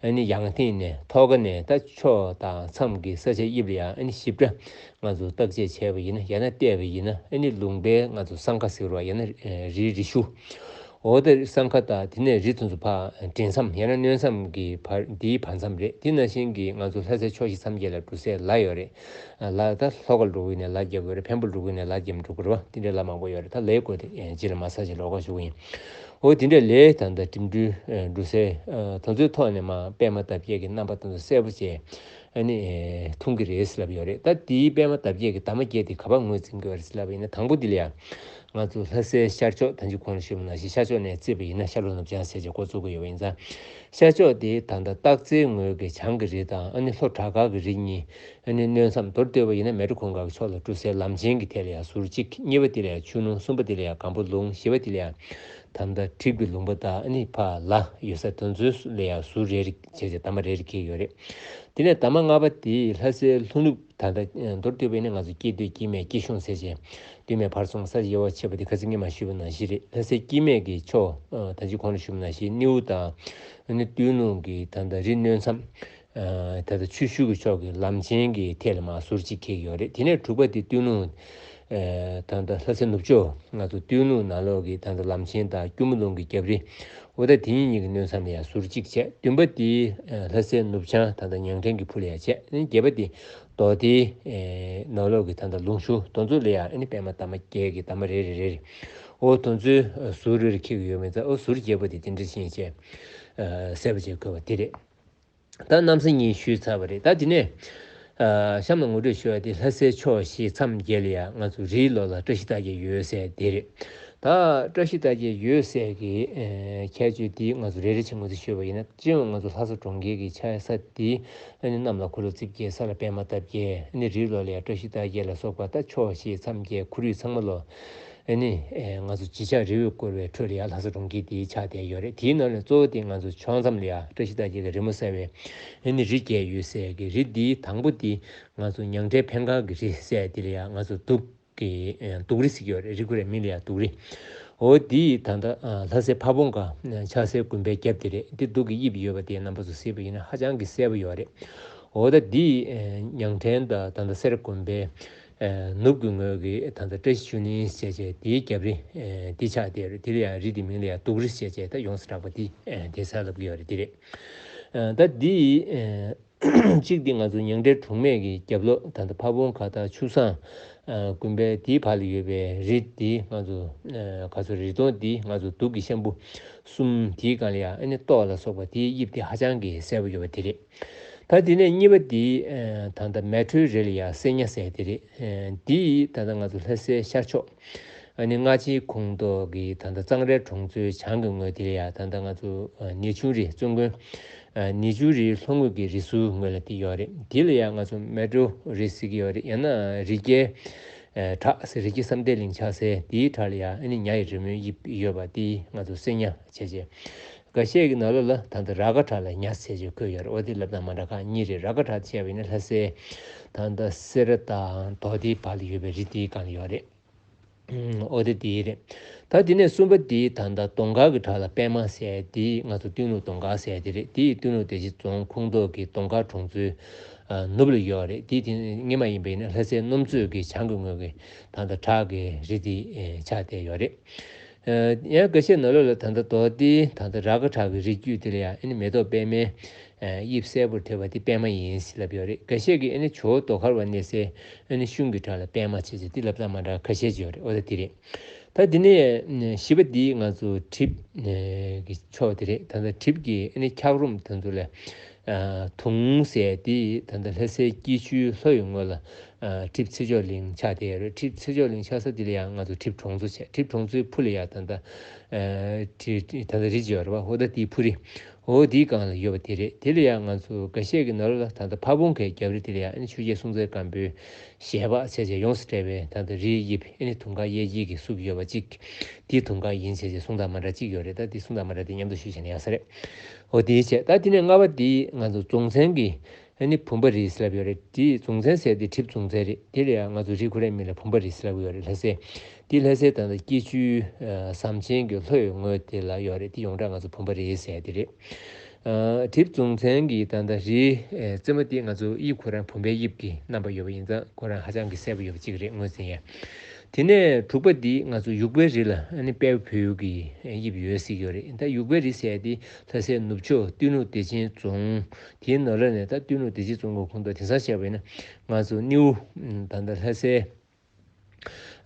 ཨ་ནི་ཡང་སྟེང་ནས་ཐོག་ཁ་ནས་ད་ཕྱོགས་དང་མཚམས་ཀྱི་ས་ཆ་དབྱིབས་ལ་ཡང་ཨ་ནི་ཞིབ་ཕྲ་ང་ཚོ་བརྟག་དཔྱད་བྱས་པ་ཡིན་ན། ཡང་ན་བལྟས་པ་ཡིན་ན་ཨ་ནི་ལུང་པའི་ང་ཚོ་སྲང་ཁ་ཟེར་བ་ཡང་ན་རིའི་རི་ཤུ། འོ་དེ་སྲང་ཁ་དང་དེ་ནས་རི་དེ་ཚོ་ཕར་འདྲེན་མཚམས་ཡང་ན་གནོན་མཚམས་ཀྱི་བར་འདིའི་བར་མཚམས་རེད། དེ་ནང་བཞིན་གྱི་ང་ཚོ་ལྷ་སའི་ཕྱོགས་བཞི་མཚམས་བརྒྱད་ལ་གྲུ་གསེབ་ལ་ཡོད་རེད། ལ་ད་ལྷོ་ཁ་ལ་འགྲོ་གི་ཡིན་ན་ལ་རྒྱབ་དགོས་རེད། འཕན་པོ་འགྲོ་གི་ཡིན་ན་ལ་རྒྱབ་འགྲོ་དགོས་རེད་བ། དེ་འདྲའི་ལ་མང་པོ་ཡོད་རེད། ད་ལའི་སྐོར་དེ་རྗེས་ལ་མ་ཟ་ཞིག་ལོགས་ཀ་ཞུ་གི་ཡིན། འོ་དེ་འདྲ་ལའི་ད་ལྟ་འགྲིམ་འགྲུལ་གྲུ་གསེབ་དེ་ཚོའི་ཐོག་ནས་མ་པད་མ་འདབ་བརྒྱད་ཀྱི་རྣམ་པ་དེ་ཚོ་གསལ་པོ་བྱས། ཨ་ནི་མཐོང་གི་རེད་ཟེར་ལབ་ཡོད་རེད། ད་དེའི་པད་མ་འདབ་བརྒྱད་ཀྱི་འདབ་མ་བརྒྱད་དེ་ག་པར་ངོས་འཛིན་དགོས་རེད་ཟེར་ལབ་ཡིན་ན། དང་པོ་དེ་ལ་ཡང་ང་ཚོ་ལྷ་སའི་ཤར་ཕྱོགས་ད་ཅི་གོང་ལ་ཞུས་པ་ནང་བཞིན་ཤར་ཕྱོགས་ནས་བརྩིས་པ་ཡིན་ན་ཤར་ལྷོ་ནུབ་བྱང་ཟེར་བྱས་འགོ་བཙུགས་ཀྱི་ཡོད་པ་ཡིན་ཙང་། ཤར་ཕྱོགས་དེ་ད་ལྟ་སྟག་རྩེའི་ངོས་ཀྱི་བྱང་གི་རི་དང་ཨ་ནི་ལྷོ་བྲག་དཀར་གྱི་རི་གཉིས། ཨ་ནི་གནོན་མཚམས་མདོར་བསྡུས་པ་ཡིན་ན་མལ་གྲོ་གུང་དཀར་གྱི་ཕྱོགས་ལ་གྲུ་གསེབ་ལམ་ཆེན་གྱི་ཐད་ལ་ཡང་ཟུར་གཅིག་གཉིས་པ་དེ་ལ་ཡང་ཆུ་ལུང་། གསུམ་པ་དེ་ལ་ཡང་སྒམ་པོ་ལུང་། བཞི་པ་དེ་ལ་ཡང་ད་ལྟ་གྲིབ་ཀྱི་ལུང་པ་དང་ཨ་ནི་ཕར་ལ་ཡོད་ས་དེ་ཚོ་ལ་ཡང་ཟུར་རེ་རེ་བྱས་བྱས་འདབ་མ་རེ་རེ་འཁེལ་ཡོད་རེད། དེ་ནས་འདབ་མ་ལྔ་པ་དེ་ལྷ་སའི་ལྷོ་ནུབ། ད་ལྟ་མདོར་བསྡུས་པ་ཡིན་ན་ང་ཚོ་སྐྱེ་སྟོད་སྐྱེ་སྨད་སྐྱེ་གཤོང་ཟེར་བྱས་སྟོད་སྨད་བར་གསུམ་ས་ཆ་དབྱེ་བ་ཕྱེ་བ་དེ་ཁ་སང་སྔོན་མ་ཞུས་པ་ནང་བཞིན་རེད། ལྷ་སའི་སྐྱེ་སྨད་ཀྱི་ཕྱོགས་ད་ཅི་གོང་ལ་ཞུས་པ་ནང་བཞིན་སྣེའུ་དང་ཨ་ནི་སྟོད་ལུང་གི་ད་ལྟ་རི་གནོན་མཚམས། ད་ལྟ་ཆུ་ཤུར་གྱི་ཕྱོགས་ཀྱི་ལམ་ཆེན་གྱི་ཐད་ལ་མར་ཟུར་གཅིག་འཁེལ་གྱི་ཡོད་རེད། དེ་ནས་དྲུག་པ་དེ་སྟོད་ལུང་། ད་ལྟ་ལྷ་སའི་ནུབ་ཕྱོགས་ང་ཚོ་སྟོད་ལུང་ནང་ལོགས་ཀྱི་ད་ལྟ་ལམ་ཆེན་དང་སྐྱོར་མོ་ལུང་གི་རྒྱབ་རི། འོ་ད་དེ་གཉིས་གཉིས་ཀྱི་གནོན་མཚམས་ལ་ཡང་ཟུར་གཅིག་བྱས། བདུན་པ་དེ་ལྷ་སའི་ནུབ་བྱང་ད་ལྟ་ཉང་བྲན་གྱི་ཕུ་ལ་ཡང་བྱས། བརྒྱད་པ་དེ་རྡོ་སྡེའི་ནང་ལོགས་ཀྱི་ད་ལྟ་ལུང་ཤུར་དེ་ཚོ་ལ་ཡང་ཨ་ནི་པད་མ་འདབ་མ་བརྒྱད་ཀྱི་འདབ་མ་རེ་རེ་རེ་རེ། འོ་དེ་ཚོའི་ཟུར་རེ་རེ་འཁེལ་གྱི་ཡོད་མེད་ཙང་། འོ་ཟུར་བརྒྱད་པོ་དེ་དེ་འདྲ་ཞིག་བྱས་གསལ་པོ་བྱེད་དགོས་པ་དེ་རེད། ད་གནམ་ས་གཉིས་ཞུས་ཚར་བ་རེད། ད་དེ་ནས་ གཤམ་ལ་ངོ་སྤྲོད་ཞུ་བ་དེ་ལྷ་སའི་ཕྱོགས་བཞི་མཚམས་བརྒྱད་ལ་ཡང་ང་ཚོ་རིའི་ལོགས་ལ་བཀྲ་ཤིས་རྟགས་བརྒྱད་ཡོད་ཟེར་དེ་རེད། ད་བཀྲ་ཤིས་རྟགས་བརྒྱད་ཡོད་ཟེར་གི་ཁྱད་ཆོས་དེ་ང་ཚོ་རེ་རེ་བྱས་ངོས་འཛིན་ཞུས་པ་ཡིན་ན། སྤྱི་ཡོངས་ང་ཚོ་ལྷ་ས་གྲོང་ཁྱེར་གྱི་ཆགས་ས་དེ་ཨ་ནི་གནམ་ལ་འཁོར་ལོ་རྩིབས་བརྒྱད། ས་ལ་པད་མ་རྟ་བརྒྱད། ཨ་ནི་རིའི་ལོགས་ལ་ཡང་བཀྲ་ཤིས་རྟགས་བརྒྱད་ལ་སོགས་པ། ད་ཕྱོགས་བཞི་མཚམས་བརྒྱད་ཁོར་ཡུག་ཚང་མ་ལོ། ཨ་ནི་ཨེ་ང་ཚོ་བརྗིད་ཆགས་རི་བོས་བསྐོར་བའི་ཁྲོད་ལ་ཡང་ལྷ་ས་གྲོང་ཁྱེར་འདི་ཆགས་བསྡད་ཡོད་རེད། དེའི་ནང་ནས་གཙོ་བོ་དེ་ང་ཚོ་ཕྱོགས་མཚམས་ལ་ཡང་བཀྲ་ཤིས་རྟགས་བརྒྱད་ཀྱི་རི་མོ་གསལ་བའི་ཨ་ནི་རི་བརྒྱད་ཡོད་ཟེར་གི་རི་འདིའི་དང་པོ་འདི་ང་ཚོ་ཉང་བྲན་འཕན་ཁང་གི་རི་ཟེར་འདི་ལ་ཡང་ང་ཚོ་གདུགས་ཀྱི་ཨེ་གདུགས་རི་ཟེར་གྱི་ཡོད་རེད། རི་ཁོ་རའི་མིང་ལ་ཡང་གདུགས་རི། འོ་འདི་ད་ལྟ་ཨ་ལྷ་སའི་ཕ་བོང་ཁ་ཆགས་སའི་དགོན་པའི་རྒྱབ་དེ་རེད། འདི་གདུགས་ཀྱི་དབྱིབས་ཡོད་པ་དེ་རྣམ་པ་ཚོ་གཟིགས་པ་ཡིན་ན་ཧ་ཅང་གི་གསལ་པོ་ཡོད་རེད། འོ་ད་འདི་ཨེ་ཉང་བྲན་དང་ད་ལྟ་སེ་ར་དགོན་པའི་ཨེ་ནུབ་ཀྱི་ངོས་ཀྱི་ད་ལྟ་བཀྲ་ཤིས་ཆོས་གླིང་ཟེར་བྱས་དེའི་རྒྱབ་རི་ཨེ་འདི་ཆགས་བསྡད་ཡོད་རེད། དེ་ལ་ཡང་རི་དེ་མིང་ལ་ཡང་གདུགས་རི་ཟེར་བྱས་ད་ཡོངས་སུ་གྲགས་པ་འདི་ཨེ་དེ་ས་ལབ་ཀྱི་ཡོད་རེད། འདི་རེད། ཨེ་ད་འདི་ཨེ་གཅིག་འདི་ང་ཚོ་ཉང་བྲན་གྲོང་སྨད་ཀྱི་རྒྱབ་ལོགས་ད་ལྟ་ཕ་བོང་ཁ་དང་ཆུ་བཟང་ཨ་དགོན་པའི་དེའི་བར་ལ་ཡོད་པའི་རི་འདི་ང་ཚོ་ཨ་ག་ཚོད་རི་སྟོང་འདི་ང་ཚོ་གདུགས་ཀྱི་ཤམ་བུ་གསུམ་དེའི་སྒང་ལ་ཡ་ཨ་ནི་ཏོག་ལ་སོགས་པ་དེའི་དབྱིབས་དེ་ཧ་ཅང་གི་གསལ་པོ་ཡོད་པ་དེ་རེད། ད་དེ་ནས་གཉིས་པ་འདི་ཨ་ད་ལྟ་མལ་གྲོའི་རི་ལ་ཡ་སེ་ཉ་ཟེར་དེ་རེད། ཨ་འདི་ད་ལྟ་ང་ཚོ་ལྷ་སའི་ཤར་ཕྱོགས་ཨ་ནི་སྔ་ཕྱིའི་ཁོངས་གཏོགས་ཀྱི་ད་ལྟ་གཙང་རའི་གྲོང་ཚོའི་བྱང་གི་ངོས་དེ་ལ་ཡ་ད་ལྟ་ང་ཚོ་ཨ་ཉེ་ཆུང་རི་བཙུན་དགོན། ཨ་ཉེ་ཆུང་རིའི་ལྷོ་ངོས་ཀྱི་རི་ཟུར་ངོས་ལ་དེ་ཡོད་རེད། དེ་ལ་ཡང་ང་ཚོ་མལ་གྲོ་རི་ཟེར་གྱི་ཡོད་རེད། ཡང་ན་རི་རྒྱལ་ཨ་བྲག་ཟེར། རི་རྒྱལ་བསམ་གཏན་གླིང་ཆགས་སའི་དེའི་བྲག་ལ་ཡང་ཨ་ནི་ཉ་ཡི་རི་མོའི་དབྱིབས་ཡོད་པ་དེ་ང་ཚོ་སེ་ཉ་བྱས་བྱས། འགའ་ཤས་ཀྱི་ནང་ལོགས་ལ་ད་ལྟ་ར་ག་བྲག་ལ་ཉ་ཟེར་བྱས་བཀོད་ཡོད་རེད། འོ་དེ་ལབ་སྟངས་མ་འདྲ་ཁག་གཉིས་རེད། ར་ག་བྲག་བྱས་པ་ཡིན་ན་ལྷ་སའི་ད་ལྟ་སེ་ར་དང་རྡོ་སྡེའི་བར་ལ་ཡོད་པའི་རི་དེའི་སྒང་ལ་ཡོད་རེད། ཨོ་དེ་དེ་རེད། ད་དེ་ནས་གསུམ་པ་དེ་ད་ལྟ་དོང་ཁ་གི་བྲག་ལ་པད་མ་ཟེར་དེ་ང་ཚོ་སྟོད་ནུབ་དོང་ཁ་ཟེར་དེ་རེད། དེ་སྟོད་ནུབ་བདེ་ཆེན་རྫོང་ཁོངས་གཏོགས་ཀྱི་དོང་ཁ་གྲོང་ཚོའི་ཨ་ནུབ་ལ་ཡོད་རེད། དེ་དེ་སྔོན་མ་ཡིན་པ་ཡིན་ན་ལྷ་སའི་སྣུམ་མཛོད་ཀྱི་བྱང་གི་ངོས་ཀྱི་ད་ལྟ་བྲག་གི་རི་དེ་ཨེ་ཆགས་བསྡད་ཡོད་རེད། ཨ་ཡང་འགའ་ཤས་ནང་ལོགས་ལ་ད་ལྟ་རྡོ་སྡེའི་ད་ལྟ་ར་ག་བྲག་གི་རི་རྒྱུད་དེ་ལ་ཡང་ཨ་ནི་མེ་ཏོག་པད་མའི་ཨ་དབྱིབས་གསལ་པོར་ཐོན་པ་དེ་པད་མ་ཡིན་ཟེར་ལབ་ཡོད་རེད། འགའ་ཤས་ཀྱིས་ཨ་ནི་ཇོ་བོ་རྡོ་དཀར་བ་གནས་སའི་ཨ་ནི་གཞུང་གི་བྲག་ལ་པད་མ་བྱས་བྱས་དེ་ལབ་སྟངས་མ་འདྲ་ཁ་ཤས་ཅིག་ཡོད་རེད། འོ་ད་དེ་རེད། ད་དེ་ནས་བཞི་པ་འདི་ང་ཚོ་གྲིབ་གི་ཕྱོགས་དེ་རེད། ད་ལྟ་གྲིབ་ཀྱི་ཨ་ནི་འཁྱགས་རོམ་དེ་ཚོ་ལ་ཨ་དུང་ཟེར་དེ་ད་ལྟ་ལྷ་སའི་སྐྱིད་ཆུའི་ལྷོ་ཡི་ངོས་ལ་ཨ་གྲིབ་ཚེ་མཆོག་གླིང་ཆགས་བསྡད་ཡོད་རེད། གྲིབ་ཚེ་མཆོག་གླིང་ཆགས་ས་དེ་ལ་ཡང་ང་ཚོ་གྲིབ་གྲོང་ཚོ་བྱས། གྲིབ་གྲོང་ཚོའི་ཕུ་ལ་ཡང་ད་ལྟ་ཨ་གྲིབ་ད་ལྟ་རི་ཅིག་ཡོད་རེད་པ། འོ་ད་དེའི་ཕུ་རི། འོ་དེའི་སྒང་ལ་ཡོད་པ་དེ་རེད། དེ་ལ་ཡང་ང་ཚོ་འགའ་ཤས་ཀྱི་ནང་ལ་ད་ལྟ་ཕ་བོང་ཁའི་རྒྱབ་རི་དེ་ལ་ཡང་ཨ་ནི་ཆོས་རྒྱལ་སྲོང་བཙན་སྒམ་པོའི་ཞལ་འབག་བྱས་བྱས་ཡོངས་སུ་བྲལ་བའི་ད་ལྟ་རིའི་དབྱིབས་ཨ་ནི་དུང་དཀར་གཡས་འཁྱིལ་གྱིས་བསུབས་ཡོད་པ་གཅིག་དེ་དུང་དཀར་ཡིན་བྱས་བྱས་གསུང་སྟངས་མ་འདྲ་གཅིག་ཡོད་རེད། ད་དེ་གསུང་སྟངས་མ་འདྲ་དེ་མཉམ་དུ་ཞུས་བྱས་ན་ཡག་ས་རེད། འོ་དེའི་བྱས། ད་དེ་ནས་ལྔ་པ་དེ་ང་ཚོ་རྫོང་ཚན་གྱི་ཨ་ནི་བུམ་པ་རི་ཟེར་ལབ་ཡོད་རེད། དེ་རྫོང་ཚན་ཟེར་དེ་གྲིབ་རྫོང་ཚན་རེད། དེ་ལ་ཡང་ང་ཚོ་རི་ཁོ་རའི་མིང་ལ་བུམ་པ་རི་ཟེར་ལབ་ཡོད་རེད། ལྷ་སའི་དེ་ལྷ་སའི་ད་ལྟ་སྐྱིད་ཆུའི་ཨ་ཟམ་ཆེན་གྱི་ལྷོ་ཡི་ངོས་དེ་ལ་ཡོད་རེད། དེ་ཡོངས་གྲགས་ང་ཚོ་བུམ་པ་རི་ཟེར་དེ་རེད། ཨ་གྲིབ་རྫོང་ཚན་གྱི་ད་ལྟ་རིའི་ཨེ་རྩེ་མོ་དེ་ང་ཚོ་དབྱིབས་ཁོ་རང་བུམ་པའི་དབྱིབས་ཀྱི་རྣམ་པ་ཡོད་པ་ཡིན་ཙང་ཁོ་རང་ཧ་ཅང་གི་གསལ་པོ་ཡོད་པ་གཅིག་རེད། ངོས་འཛིན་ཡ། དེ་ནས་དྲུག་པ་འདི་ང་ཚོ་ཡུག་པའི་རི་ལ་ཨ་ནི་དཔལ་བོད་ཀྱི་དབྱིབས་ཡོད་ཟེར་གྱི་ཡོད་རེད། ད་ཡུག་པའི་རི་ཟེར་ཡ་དེ་ལྷ་སའི་ནུབ་ཕྱོགས་སྟོད་ནུབ་བདེ་ཆེན་རྫོང་དེའི་ནང་ལོགས་ནས། ད་སྟོད་ནུབ་བདེ་ཆེན་རྫོང་གི་ཁོངས་གཏོགས་དེང་སང་བཤད་པ་ཡིན་ན་ང་ཚོ་སྣེའུ་ད་ལྟ་ལྷ་སའི་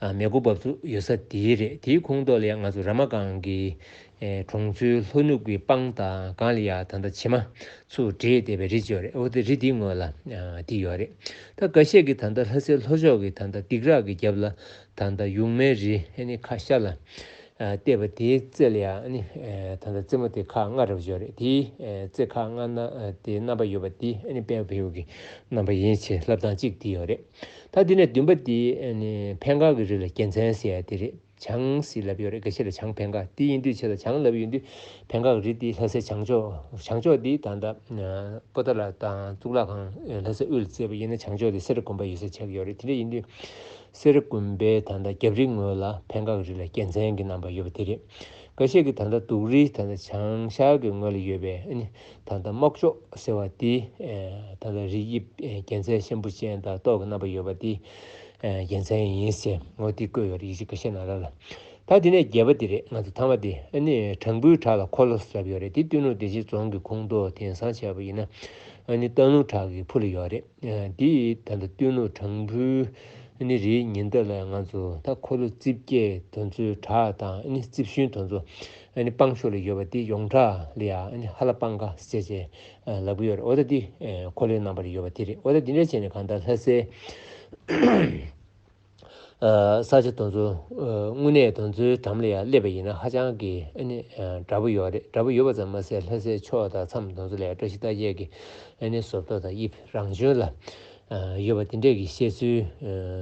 ཨ་མེ་འཁོར་འབབ་ཚུགས་ཡོད་ས་དེ་རེད། དེའི་ཁོངས་གཏོགས་ལ་ཡང་ང་ཚོ་ར་མ་སྒང་གི་ཨེ་གྲོང་ཚོའི་ལྷོ་ནུབ་ཀྱི་སྤང་དང་སྒང་ལ་ཡ་ད་ལྟ་བྱེ་མ་ཚུར་འདྲེས་བསྡད་པའི་རི་ཅིག་ཡོད་རེད། འོ་དེ་རི་དེའི་ངོས་ལ་ཨ་དེ་ཡོད་རེད། ད་འགའ་ཤས་ཀྱིས་ད་ལྟ་ལྷ་སའི་ལྷོ་ཕྱོགས་ཀྱི་ད་ལྟ་སྡིག་ར་གི་རྒྱབ་ལ་ད་ལྟ་ཡུང་མའི་རི་ཨ་ནི་ཁ་ཤར་ལ་ཨ་བལྟས་པ་དེའི་རྩེ་ལ་ཡ་ཨ་ནི་ཨེ་ད་ལྟ་རྩེ་མོ་དེ་ཁག་ལྔ་རེ་བ་ཅིག་ཡོད་རེད། དེའི་ཨེ་རྩེ་ཁག་ལྔ་ན་ཨ་དེའི་རྣམ་པ་ཡོད་པ་དེ་ཨ་ནི་དཔལ་བེའུ་གི་རྣམ་པ་ཡིན་ཞེས་ལབ་སྟངས་གཅིག་དེ་ཡོད་རེད། ད་དེ་ནས་བདུན་པ་དེ་ཨ་ནི་འཕན་ཁང་གི་རི་ལ་རྒྱལ་མཚན་ཟེར་ཡ་དེ་རེད། བྱང་ཟེར་ལབ་ཡོད་རེད། འགའ་ཤས་ལ་བྱང་འཕན་ཁང་དེ་ཡིན་དུས་ཆེ་ལ་བྱང་ལབ་ཡོད་དུས་འཕན་ཁང་གི་རི་དེ་ལྷ་སའི་བྱང་ཕྱོགས། བྱང་ཕྱོགས་དེ་ད་ལྟ་པོ་ཏཱ་ལ་དང་གཙུག་ལག་ཁང་ལྷ་སའི་དབུས་ལ་བརྩིས་པ་ཡིན་ན་བྱང་ཕྱོགས་དེ་སེ་ར་དགོན་པ་ཡོད་ས་ཆགས་ཀྱི་ཡོད་རེད། དེ་འདྲ་ཡིན་དུས་སེ་ར་དགོན་པའི་ད་ལྟ་རྒྱབ་རི་ངོས་ལ་འཕན་ཁང་གི་རི་ལ་རྒྱལ་མཚན་གྱི་རྣམ་པ་ཡོད་པ་དེ་རེད། འགའ་ཤས་ཀྱིས་ད་ལྟ་གདུགས་རིའི་ད་ལྟ་བྱང་ཤར་གྱི་ངོས་ལ་ཡོད་པའི་ཨ་ནི་ད་ལྟ་རྨོག་ལྕོག་ཟེར་བ་དེ་ཨེ་ད་ལྟ་རི་དབྱིབས་ཨེ་རྒྱལ་མཚན་ཤམ་བུ་ཅན་དང་ཏོག་གི་རྣམ་པ་ཡོད་པ་དེ་ཨེ་རྒྱལ་མཚན་ཡིན་ཟེར་ངོ་དེ་བཀོད་ཡོད་རེད། ཡིག་ཆ་འགའ་ཤས་ནང་ལ་ལ། ད་དེ་ནས་བརྒྱད་པ་དེ་རེད། ང་ཚོ་ཐ་མ་དེ་ཨ་ནི་དྲང་པོའི་བྲག་ལ་འཁོར་ལོ་ཟེར་ལབ་ཡོད་རེད། དེ་སྟོད་ནུབ་བདེ་ཆེན་རྫོང་གི་ཁོངས་གཏོགས་དེང་སང་བྱས་པ་ཡིན་ན་ཨ་ནི་སྟག་ལུང་བྲག་གི་ཕུ་ལ་ཡོད་རེད། ཨ་དེ་ད་ལྟ་སྟོད་ནུབ་དྲང་པོའི་ ཨ་ནི་རིའི་ཉེ་འདབས་ལ་ང་ཚོ་ད་འཁོར་ལོ་རྩིབས་བརྒྱད་དེ་ཚོའི་བྲག་དང་ཨ་ནི་རྩིབས་གཞོན་དེ་ཚོ་ཨ་ནི་སྤང་ཕྱོགས་ལ་ཡོད་པ་དེ་ཡོངས་གྲགས་ལ་ཡང་ཨ་ནི་ཧ་ལ་སྤང་ཁ་ཟེར་བྱས་ལབ་ཀྱི་ཡོད་རེད། འོ་ད་དེ་འཁོར་ལོའི་རྣམ་པར་ཡོད་པ་དེ་རེད། འོ་ད་དེ་འདྲ་བྱས་ནས་གང་ལྟར་ལྷ་སའི་ས་ཆ་དེ་ཚོ་དངོས་གནས་དེ་ཚོའི་འགྲམ་ལ་ཡང་སླེབས་པ་ཡིན་ན་ཧ་ཅང་གི་ཨ་ནི་འདྲ་པོ་ཡོད་རེད། འདྲ་པོ་ཡོད་པ་ཙམ་མ་ཟད་ལྷ་སའི་ཕྱོགས་དང་མཚམས་དེ་ཚོ་ལ་ཡང་བཀྲ་ཤིས་རྟགས་བརྒྱད་ཀྱི་ཨ་ནི་བཟོ་ལྟ་དང་དབྱིབས་རང་བྱོན་ལ་ཡོད་པ་དེ་འདྲས་ཀྱི་བཤད་ཚུལ་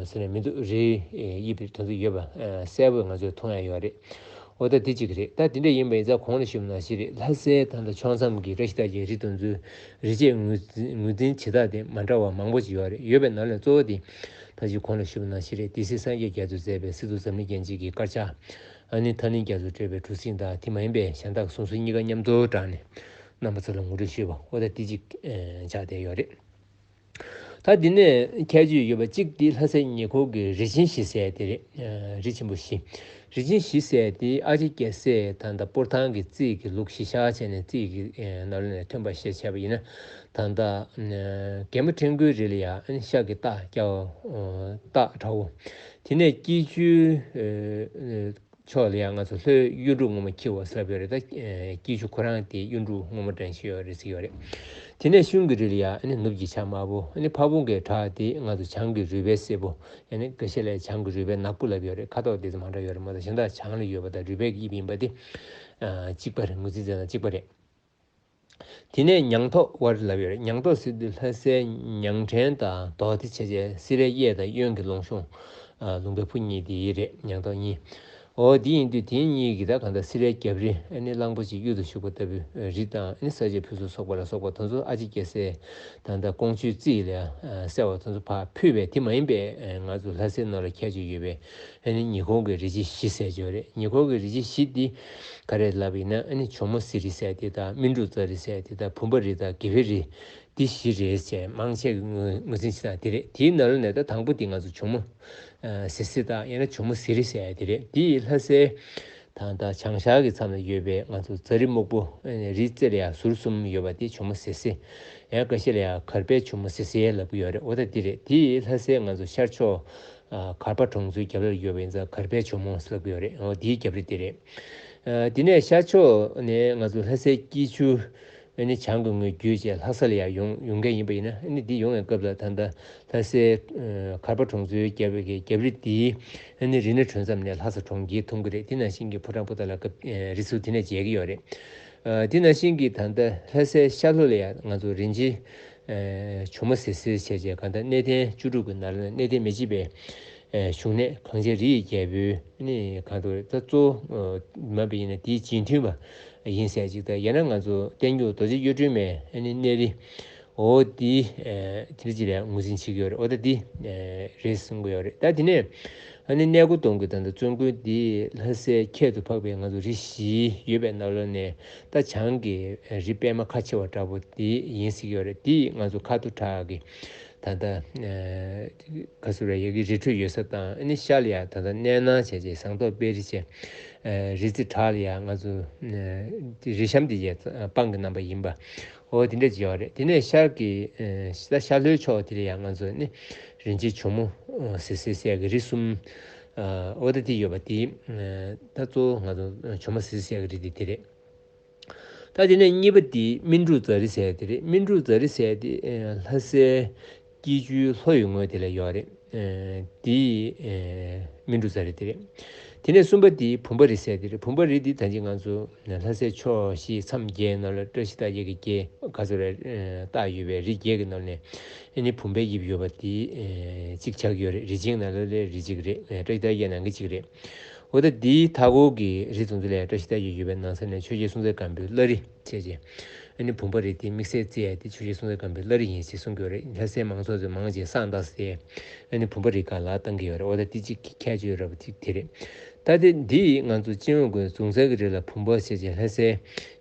ཟེར་ནས་མི་འདུག་རེད། དབྱིབས་དེ་ཚོ་ཡོད་པ་གསལ་པོ་ང་ཚོས་མཐོང་ཡ་ཡོད་རེད། འོ་ད་དེ་གཅིག་རེད། ད་དེ་འདྲ་ཡིན་པ་ཡིན་ཙང་གོང་ལ་ཞུས་པ་ནང་བཞིན་རེད། ལྷ་སའི་ད་ལྟ་ཕྱོགས་མཚམས་ཀྱི་བཀྲ་ཤིས་རྟགས་བརྒྱད་རི་དེ་ཚོའི་རི་བྱེད་ངོས་འཛིན་ངོས་འཛིན་བྱེད་སྟངས་དེ་མ་འདྲ་བ་མང་པོ་ཞིག་ཡོད་རེད། ཡོད་པའི་ནང་ལས་གཙོ་བོ་དེ་ད་ཅི་གོང་ལ་ཞུས་པ་ནང་བཞིན་རེད། སྡེ་སྲིད་སངས་རྒྱས་རྒྱ་མཚོས་མཛད་པའི་སི་ཏུ་འཛམ་གླིང་རྒྱན་ཆེན་གྱི་དཀར་ཆག་ཨ་ནི་ཐར་གླིང་རྒྱ་མཚོས་སྤྲས་པའི་གྲུ་གཟིངས་དང་དེ་མ་ཡིན་པའི་གཞན་དག་གི་གསུང་སྲོལ་གཉིས་ཀ་མཉམ་དུ་དྲངས་ནས་རྣམ་པ་ཚོ་ལ་ངོ་སྤྲོད་ཞུས་པ། འོ་ད་དེ་གཅིག་ཆགས་བསྡད་ཡོད་རེད། ད་འདི་ནས་ཁྱད་ཆོས་ཡོད་པ་གཅིག་དེ་ལྷ་སའི་ཉེ་འཁོར་གྱི་རི་ཆེན་བཞི་ཟེར་དེ་རེད། རི་ཆེན་པོ་བཞི། རི་ཆེན་བཞི་ཟེར་དེ་ཨ་ཅེ་རྒྱལ་སྲས་ད་ལྟ་སྤུར་ཐང་གི་རྩིས་ཀྱི་ལུགས་གཞི་བཞག་བྱས་ནས་རྩིས་ཀྱི་ནང་ལོགས་ནས་ཐོན་པ་ཞེས་བྱས་པ་ཡིན་ན། ད་ལྟ་རྒན་མོ་ཕྲེང་སྐོར་རི་ལ་ཡང་ཤར་གྱི་སྟག་སྐྱ་བོ་སྟག་བྲག་འོ། དེ་ནས་སྐྱིད་ཆུའི་ཕྱོགས་ལ་ཡང་ང་ཚོ་ལྷོའི་གཡུ་འབྲུག་སྔོན་མོ་འཁྱིལ་བ་ཟེར་ལབ་ཡོད་རེད། ད་སྐྱིད་ཆུ་ཁོ་རང་དེ་གཡུ་འབྲུག་སྔོན་མོ་འདྲ་ཞིག་ཡོད་རེད་ཟེར་ཡོད་རེད། དེ་ནས་གཞུང་གི་རི་ལ་ཡང་ནུབ་ཀྱི་བྱ་དམར་པོ། ཕ་བོང་གི་བྲག་དེ་ང་ཚོ་བྱང་གི་རུས་སྦལ་སེར་པོ། འགའ་ཤས་ལ་བྱང་གི་རུས་སྦལ་ནག་པོ་ལབ་ཡོད་རེད། ཁ་དོག་དེ་ཚོ་མ་འདྲ་ཡོད་རེད་མ་གཏོགས་གཞན་དག་བྱང་ལ་ཡོད་པ་དང་རུས་སྦལ་གྱི་དབྱིབས་ཡིན་པ་དེ་གཅིག་པ་རེད། ངོས་འཛིན་མཛད་སྟངས་གཅིག་པ་རེད། དེ་ནས་ཉང་ཐོག་ཝར་ལབ་ཡོད་རེད། ཉང་ཐོག་ཟེར་དུས་ལྷ་སའི་ཉང་བྲན་དང་དོག་སྡེ་བྱས་རྗེས་སེ་རའི་གཡས་དང་གཡོན་གྱི་ལུང་གཤོང་། ལུང་པའི་ཕུ་གཉིས་དེ་རེད། ཉང་ཐོག་གཉིས། འོ་དེ་ཡིན་དུས་དེ་གཉིས་ཀྱི་ད་གང་ལྟར་སེ་རའི་རྒྱབ་རི་ཨ་ནི་གླང་པོ་ཆེ་གཡུལ་དུ་ཞུགས་པ་ལྟ་བུའི་རི་དང་ཨ་ནི་ས་དཔྱད་ཕུན་སུམ་ཚོགས་པ་ལ་སོགས་པ་དེ་ཚོ་ཨ་ཅེ་རྒྱལ་སྲས་ད་ལྟ་ཀོང་ཇོའི་རྩིས་ལ་གསལ་བ་དེ་ཚོ་ཕར་ཕུལ་བས། དེ་མ་ཡིན་པའི་ང་ཚོ་ལྷ་སའི་ནང་ལ་ཁྱད་ཆོས་ཡོད་པའི་ཨ་ནི་ཉེ་འཁོར་གྱི་རི་ཆེན་བཞི་ཟེར་གྱི་ཡོད་རེད། ཉེ་འཁོར་གྱི་རི་ཆེན་བཞི་འདི། ག་རེ་ལབ་ཡིན་ན་ཨ་ནི་ཇོ་མོ་གཟི་རི་ཟེར་དེ་དང་སྨིན་དྲུག་ཙཱ་རི་ཟེར་དེ་དང་བུམ་པ་རི་དང་དགེ་འཕེལ་རི། འདི་བཞི་རེད་ཅེས་མང་ཆེ་གི་ངོས་ངོས་འཛིན་བྱེད་སྟངས་དེ་རེད། དེའི་ནང་ལ་ནས་ད་དང་པོ་འདི་ང་ཚོ་ཇོ་མོ་གཟི་རི་དང་ཡང་ན་ཇོ་མོ་གཟི་རི་ཟེར་དེ་རེད། འདི་ལྷ་སའི་ད་ལྟ་བྱང་ཤར་གྱི་མཚམས་ལ་ཡོད་པའི་ང་ཚོ་ཙཱ་རི་སྨུག་པོ་རི་རྩེ་ལ་ཡང་ཟུར་གསུམ་ཡོད་པ་དེ་ཇོ་མོ་གཟི་རི། ཡང་འགའ་ཤས་ལ་ཡང་གར་པའི་ཇོ་མོ་གཟི་རི་ལབ་ཀྱི་ཡོད་རེད། འོ་ད་འདི་རེད། འདི་ལྷ་སའི་ང་ཚོ་ཤར་ཕྱོགས། གར་པ་གྲོང་ཚོའི་རྒྱབ་ལ་ཡོད་པ་ཡིན་ཙང་གར་པའི་ཇོ་མོ་ཟེར་གྱི་ཡོད་རེད། འོ་དེའི་རྒྱབ་རི་དེ་རེད། དེ་ནས་ཤར་ཕྱོགས་ནས་ང་ཚོ་ལྷ་སའི་སྐྱིད་ཆུ་ནི་བྱང་གི་ངོས་བརྒྱུད་བྱས་ལྷ་ས་ལ་ཡང་ཡོང་ཡོང་མཁན་ཡིན་པ་ཡིན་ན་ནི་འདི་ཡོང་བའི་སྐབས་ལ་ད་ལྟ་ལྷ་སའི་གར་པ་གྲོང་ཚོའི་རྒྱབ་ཀྱི་རྒྱབ་རི་དེའི་ནི་རི་སྣེ་གྲོན་མཚམས་ནས་ལྷ་ས་གྲོང་ཁྱེར་མཐོང་གི་རེད། དེ་ནང་བཞིན་གྱི་ཕོ་བྲང་པོ་ཏ་ལ་སྐབས་རི་ཚུགས་དེ་ནས་མཇལ་གྱི་ཡོད་རེད། དེ་ནང་བཞིན་གྱི་ད་ལྟ་ལྷ་སའི་ཤར་ལྷོ་ལ་ཡང་ང་ཚོ་རིན་ཆེན། ཇོ་མོ་གཟི་རི་བྱས་རྗེས་གང་ལྟར་གནས་བརྟན་བཅུ་དྲུག་གི་ནང་ལ་གནས་བརྟན་མི་བརྗེད་པའི་བཞུགས་གནས་གངས་ཅན་རི་ཡི་རྒྱལ་པོའི་ནི་གང་དུ་ད་གཙོ་བོ་མ་པ་ཡིན་ན་དེའི་རྗེས་མཐུན་པ་ཡིན་ཟེར་ཅིག་དང་ཡང་ན་ང་ཚོ་བསྟན་འགྱུར་རྡོ་རྗེ་གཡུ་སྒྲོན་མའི་ནི་གནས་རི་འོ་དེ་དེ་ཅི་ལ་ངོས་འཛིན་བྱེད་ཀྱི་ཡོད་རེད། འོ་ད་དེ་རེད་གསུང་གི་ཡོད་རེད། ད་དེ་ནས། ཨ་ནི་གནས་སྒོ་སྟོང་གི་ད་ལྟ་བཙུན་དགོན་འདི་ལྷ་སའི་ཁྱད་དུ་འཕགས་པའི་ང་ཚོ་རི་བཞི་ཡོད་པའི་ནང་ལོགས་ནས་ད་བྱང་གི་རི་པད་མ་ཁ་ཕྱེ་བ་འདྲ་པོ་འདི་ཡིན་སྲིད་ཡོད་རེད། འདི་ང་ཚོ་ཁ་ཐུག་བྲག་གི་ད་ལྟ་ག་ཟེར་རེད། ཡ་གི་རི་ཁྲོད་ཡོད་ས་དང་ཨ་ནི་ཤར་ལ་ཡ་ད་ལྟ་གནས་ནང་བྱས་རྗེས་ཟངས་མདོག་དཔལ་རི་བྱས་རི་རྩེ་བྲག་ལ་ཡ་ང་ཚོ་རི་གཤམ་འདི་བྱས་སྤང་གི་རྣམ་པ་ཡིན་པ། འོ་དེ་འདྲ་ཅིག་ཡོད་རེད། དེ་ནས་ཤར་གྱི་ཨ་ཤར་ལྷོའི་ཕྱོགས་དེ་ལ་ཡང་ང་ཚོ་ནི་རིན་ཆེན་ཇོ་མོ་གཟི་རི་ཟེར་གྱི་རི་གསུམ། འོ་ད་དེ་ཡོད་པ་དེ་ད་གཙོ་བོ་ང་ཚོ་ཇོ་མོ་གཟི་རི་ཟེར་གྱི་རི་དེ་དེ་རེད། ད་དེ་ནས་གཉིས་པ་དེ་སྨིན་དྲུག་ཙཱ་རི་ཟེར་དེ་རེད། སྨིན་དྲུག་ཙཱ་རི་ཟེར་དེ་ལྷ་སའི་སྐྱིད་ཆུའི་ལྷོ་ཡི་ངོས་དེ་ལ་ཡོད་རེད། དེ་སྨིན་དྲུག་ཙཱ་རི་དེ་རེད། དེ་ནས་གསུམ་པ་དེ་བུམ་པ་རི་ཟེར་དེ་རེད། བུམ་པ་རི་དེ་ད་ཅི་ང་ཚོ་ལྷ་སའི་ཕྱོགས་བཞི་མཚམས་བརྒྱད་ནང་ལ་བཀྲ་ཤིས་རྟགས་བརྒྱད་ཀྱི་རྒྱན་ག་ཚོད་རེད་བཏགས་ཡོད་པའི་རི་བརྒྱད་ཀྱི་ནང་ནས་ཨ་ནི་བུམ་པའི་དབྱིབས་ཡོད་པ་དེ་གཅིག་ཆགས་ཀྱི་ཡོད་རེད། རི་ཆེན་ནང་ལ་ལས་རི་གཅིག་རེད། བཀྲ་ཤིས་རྟགས་བརྒྱད་ནང་གི་གཅིག་རེད། འོ་ད་འདིའི་མཐའ་འཁོར་གྱི་རི་དེ་ཚོ་ལ་བཀྲ་ཤིས་རྟགས་བརྒྱད་ཡོད་པའི་ནང་ས་ནས་ཆོས་རྒྱལ་སྲོང་བཙན་སྒམ་པོའི་བླ་རི་བྱས་རྗེས། ཨ་ནི་བུམ་པ་རི་དེ་དམིགས་བསལ་བརྩི་ཡ་དེ་ཆོས་རྒྱལ་སྲོང་བཙན་སྒམ་པོའི་བླ་རི་ཡིན་ཞེས་གསུང་གི་ཡོད་རེད། ལྷ་སའི་མང་ཚོགས་ཚོས་མང་ཆེ་བསང་བཏགས་སའི་ཨ་ནི་བུམ་པ་རི་སྒང་ལ་བཏང་གི་ཡོད་རེད། འོ་ད་དེ་གཅིག་ཁྱད་ཆོས་ར་བ་དེ་དེ་རེད། ད་དེ་འདི་ང་ཚོ་སྤྱི་ཡོངས་ཀྱི་གཟུངས་ཚལ་གྱི་རིགས་ལ་བུམ་པ་ཞེས་བྱ་ལྷ་སའི་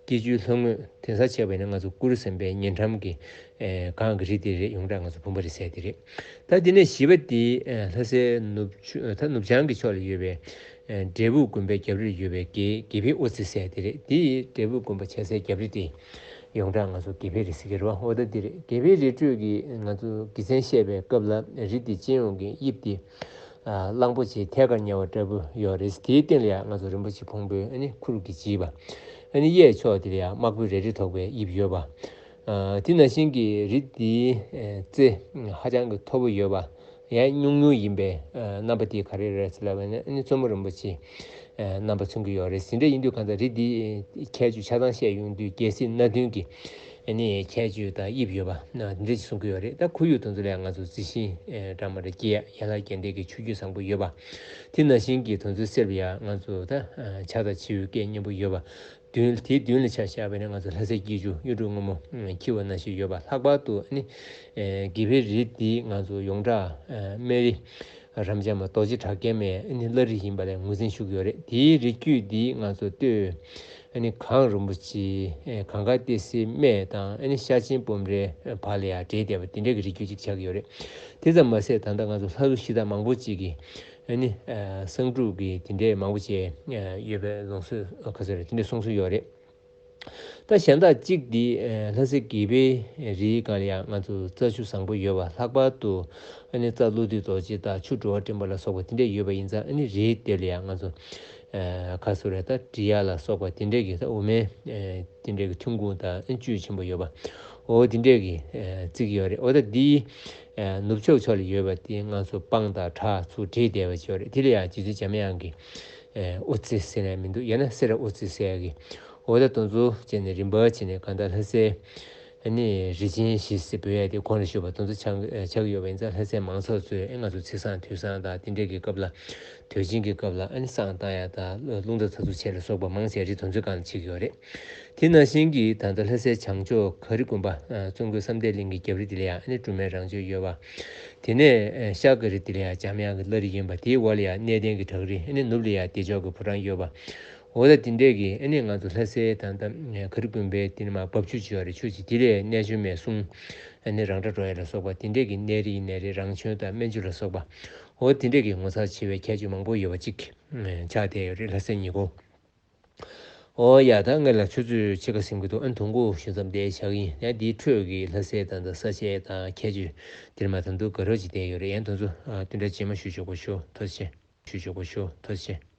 སྐྱིད་ཆུའི་ལྷོ་ངོས་དེང་སང་བྱས་པ་ཡིན་ན་ང་ཚོ་གུ་རུ་སེམས་དཔའི་ཉེ་འགྲམ་གྱི་ཨེ་སྒང་གི་རི་དེ་རེད། ཡོངས་གྲགས་ང་ཚོ་བུམ་པ་རི་ཟེར་དེ་རེད། ད་དེ་ནས་བཞི་པ་དེ་ཨེ་ལྷ་སའི་ནུབ་ཆུ་ད་ནུབ་བྱང་གི་ཕྱོགས་ལ་ཡོད་པའི་ འབྲས་སྤུངས་དགོན་པའི་རྒྱབ་རིར་ཡོད་པའི་དགེ་དགེ་འཕེལ་དབུ་རྩེ་ཟེར་དེ་རེད། དེ་འབྲས་སྤུངས་དགོན་པ་ཆགས་སའི་རྒྱབ་རི་དེ་ཡོངས་གྲགས་ང་ཚོ་དགེ་འཕེལ་རི་ཟེར་གྱི་རེད་བ། འོ་ད་དེ་རེད། དགེ་འཕེལ་རི་ཁྲོད་ཀྱི་ང་ཚོ་དགེ་མཚན་བཤད་པའི་སྐབས་ལ་རི་དེ་སྤྱི་ཡོངས་ཀྱི་དབྱིབས་དེ་གླང་པོ་ཆེ་ཐད་ཀར་ཉེ་བ་འདྲ་པོ་ཡོད་རེད། དེའི་སྟེང་ལ་ཡང་ང་ཚོ་རིན་པོ་ཆེ་ཕུང་པོའི་ཨ་ནི་ཁུར་གྱིས་བརྗིད་པ། ཨ་ནི་གཡས་ཕྱོགས་དེ་ལ་ཡང་དམར་པོའི་རལ་གྲི་ཐོགས་པའི་དབྱིབས་ཡོད་པ། དེ་ནང་བཞིན་གྱི་རི་དེའི་རྩེ་ཧ་ཅང་གི་མཐོ་པོ་ཡོད་པ། ཡང་སྙུང་སྙུང་ཡིན་པའི་རྣམ་པ་དེ་ག་རེ་རེད་ཟེར་ལབ་པ་ཡིན་ན། ཨ་ནི་བཙུན་མོ་རིན་པོ་ཆེ་རྣམ་པ་མཚོན་གྱི་ཡོད་རེད། ཟིན་འདྲ་ཡིན་དུས་གང་ལྟར་རི་འདིའི་ཁྱད་ཆོས་ཆ་ཚང་བཤད་ཡོང་དུས་རྒྱལ་སྲིད་སྣ་བདུན་གྱི་ཨ་ནི་ཁྱད་ཆོས་དང་དབྱིབས་ཡོད་པ་ན་འདི་འདྲ་ཞིག་གསུང་གི་ཡོད་རེད། ད་ཁོར་ཡུག་དེ་ཚོ་ལ་ང་ཚོ་རྩི་ཤིང་འདྲ་མ་འདྲ་སྐྱེ་ཡ། ཡན་ལག་རྒྱན་ལྡན་གྱི་ཆུ་རྒྱུན་བཟང་པོ་ཡོད་པ། དེ་ནང་བཞིན་གྱི་དེ་ཚོའི་གསེབ་ལ་ཡང་ང་ཚོ་ད་ཆར་དང་བྱིའུའི་སྐད་སྙན་པོ་ཡོད་པ། མདུན་དེའི་མདུན་ལ་ཆ་བཞག་པ་ཡིན་ན་ང་ཚོ་ལྷ་སའི་སྐྱིད་ཆུ་གཡུ་འབྲུག་སྔོན་མོ་འཁྱིལ་བ་ནང་བཞིན་ཡོད་པ། ལྷག་པར་དུ་ཨ་ནི་དགེ་འཕེལ་རི་འདི་ང་ཚོ་ཡོངས་གྲགས་སྨན་རི་རབ་འབྱམས་རྡོ་རྗེ་གྲགས་ཅན་མའི་ཨ་ནི་བླ་རི་ཡིན་པ་ལ་ངོས་འཛིན་ཞུ་གི་ཡོད་རེད། དེའི་རི་རྒྱུད་འདི་ང་ཚོ་སྟོད་ཨ་ནི་གངས་རིན་པོ་ཆེ་གངས་དཀར་ཏི་སེའི་སྨད་དང་ཨ་ནི་ཤར་ཆེན་སྤོམ་རའི་བར་ལ་ཡང་འབྲེལ་བསྡད་པ་དེ་འདྲའི་གི་རི་རྒྱུད་ཅིག་ཆགས་ཀྱི་ཡོད་རེད། དེ་ཙམ་མ་ཟད་ད་ལྟ་ང་ཚོ་ལྷ་ཀླུ་གཞི་བདག་མང་པོ་ཅིག་གི་ཨ་ནི་གསང་སྒྲུབ་ཀྱི་དེ་འདྲའི་མང་པོ་ཅིག་ཡོད་པའི་ལུང་སྲོལ་ག་ཚོད་རེད། དེ་འདྲའི་གསུང་སྲོལ་ཡོད་རེད། ད་གཞན་དག་གཅིག་འདི་ལྷ་སའི་དགེ་འཕེལ་རིའི་སྒང་ལ་ཡང་ང་ཚོ་རྩྭ་ཆུ་བཟང་པོ་ཡོད་པ། ལྷག་པར་དུ་ཨ་ནི་རྩྭ་ཀླུ་བདུད་རྡོ་རྗེ་དང་ཆུ་འགྲོ་བ་འདྲེན་པ་ལ་སོགས་པ་དེ་འདྲ་ཡོད་པ་ཡིན་ཙང་། ཨ་ནི་རིའི་དེ་ལ་ཡང་ང་ཚོ་ག་ཟེར་རེད། ད་འབྲི་གཡག་ལ་སོགས་པ་དེ་འདྲས་ཀྱི་ད་དབུ་མའི་དེ་འདྲས་ཀྱི་ཐོན་ཁུངས་དང་བཅུད་ཆེན་པོ་ཡོད་པ། འོ་དེ་འདྲས་ཀྱི་བརྩི་གི་ཡོད་རེད། འོ་ད་འདི་ནུབ་ཕྱོགས་ཕྱོགས་ལ་ཡོད་པ་དེ་ང་ཚོ་སྤང་དང་བྲག་ཚུར་འདྲེས་བསྡད་པ་ཅིག་ཡོད་རེད། དེ་ལ་ཡང་རྗེ་བཙུན་འཇམ་དབྱངས་ཀྱི་དབུ་རྩེ་ཟེར་ནས་མི་འདུག་ཡང་ན་སེ་ར་དབུ་རྩེ་ཟེར་ཡ་གི། འོ་ད་དེ་ཚོ་བྱས་ནས་རིམ་པ་བྱས་ནས་གང་ལྟར་ལྷ་སའི་ཨ་ནི་རི་ཆེན་བཞི་ཟེར་འབོད་ཡ་དེ་གོང་ལ་ཞུས་པ་དེ་ཚོ་ཆགས་ཆགས་ཀྱི་ཡོད་པ་ཡིན་ཙང་། ལྷ་སའི་མང་ཚོགས་ཚོས་ཨེ་ང་ཚོ་ཚེས་བཟང་དུས་བཟང་དང་དེ་འདྲས་ཀྱི་སྐབས་ལ། དུས་ཆེན་གྱི་སྐབས་ལ་ཨ་ནི་བསང་བཏང་ཡ་དང་རླུང་རྟ་ཚ་ཚུགས་ཆེ་ལ་སོགས་པ་མང་ཆེ་རི་དེ་ཚོའི་སྒང་ལ་བྱེད་ཀྱི་ཡོད་རེད། དེ་ནང་བཞིན་གྱི་ད་ལྟ་ལྷ་སའི་བྱང་ཕྱོགས་ག་རི་དགོན་པ་ཙོང་ཁའི་བསམ་གཏན་གླིང་གི་རྒྱབ་རི་དེ་ལ་ཡང་ཨ་ནི་འབྲུག་སྨན་རང་བྱོན་ཡོད་པ། དེ་ནས་ཤར་ག་རི་དེ་ལ་ཡང་འཇམ་དབྱངས་ཀྱི་བླ་རི་ཡིན་པ། དེའི་འོག་ལ་ཡང་གནས་བརྟན་གྱི་བྲག་རི། ཨ་ནི་ནུབ་ལ་ཡང་བདེ་མཆོག་གི་ཕོ་བྲང་ཡོད་པ། འོ་ད་དེ་འདྲས་ཀྱི་ཨ་ནི་ང་ཚོ་ལྷ་སའི་ད་ལྟ་ག་རི་དགོན་པའི་དེ་ནི་མ་འབབ་ཆུ་ཅིག་ཡོད་རེད། ཆུ་ཅིག་དེ་ལས་གནས་མཆོག་མའི་གསུང་ཨ་ནི་རང་སྒྲ་སྒྲོག་ཡ་ལ་སོགས་པ་དེ་འདྲས་ཀྱི་གནས་རི་ཡིན་ནའི་རེད། རང་བྱོན་དང་སྨན་ཆུ་ལ་སོགས་པ། འོ་དེ་འདྲས་ཀྱི་ངོ་མཚར་ཆེ་བའི་ཁྱད་ཆོས་མང་པོ་ཡོད་པ་ཅིག་ཆགས་བསྡད་ཡོད་རེད། ལྷ་སའི་ཉེ་འཁོར། འོ་ཡ། ད་ང་ལ་ཆུ་ཚོད་ཕྱེད་ཀ་ཟིན་གྱི་འདུག་ཨ་ནི་དུམ་གུ་ཞུ་མཚམས་དེ་བཞག་ཡིན། ཡ་འདིའི་ཁྲོད་ཀྱི་ལྷ་སའི་ད་ལྟ་ས་དཔྱད་དང་ཁྱད་ཆོས་དེར་མ་ད་དུང་དགའ་རབ་ཅིག་བསྡད་ཡོད་རེད། ཡང་དེ་ཚོ་ཨ་བསྟུན་གྲ་རྗེས་མ་ཞུ་ཆོག་གོ། ཞུ་ཐུགས་རྗེ་ཆེ། ཞུ་ཆོག་གོ། ཞུ་ཐུགས་རྗེ་ཆེ།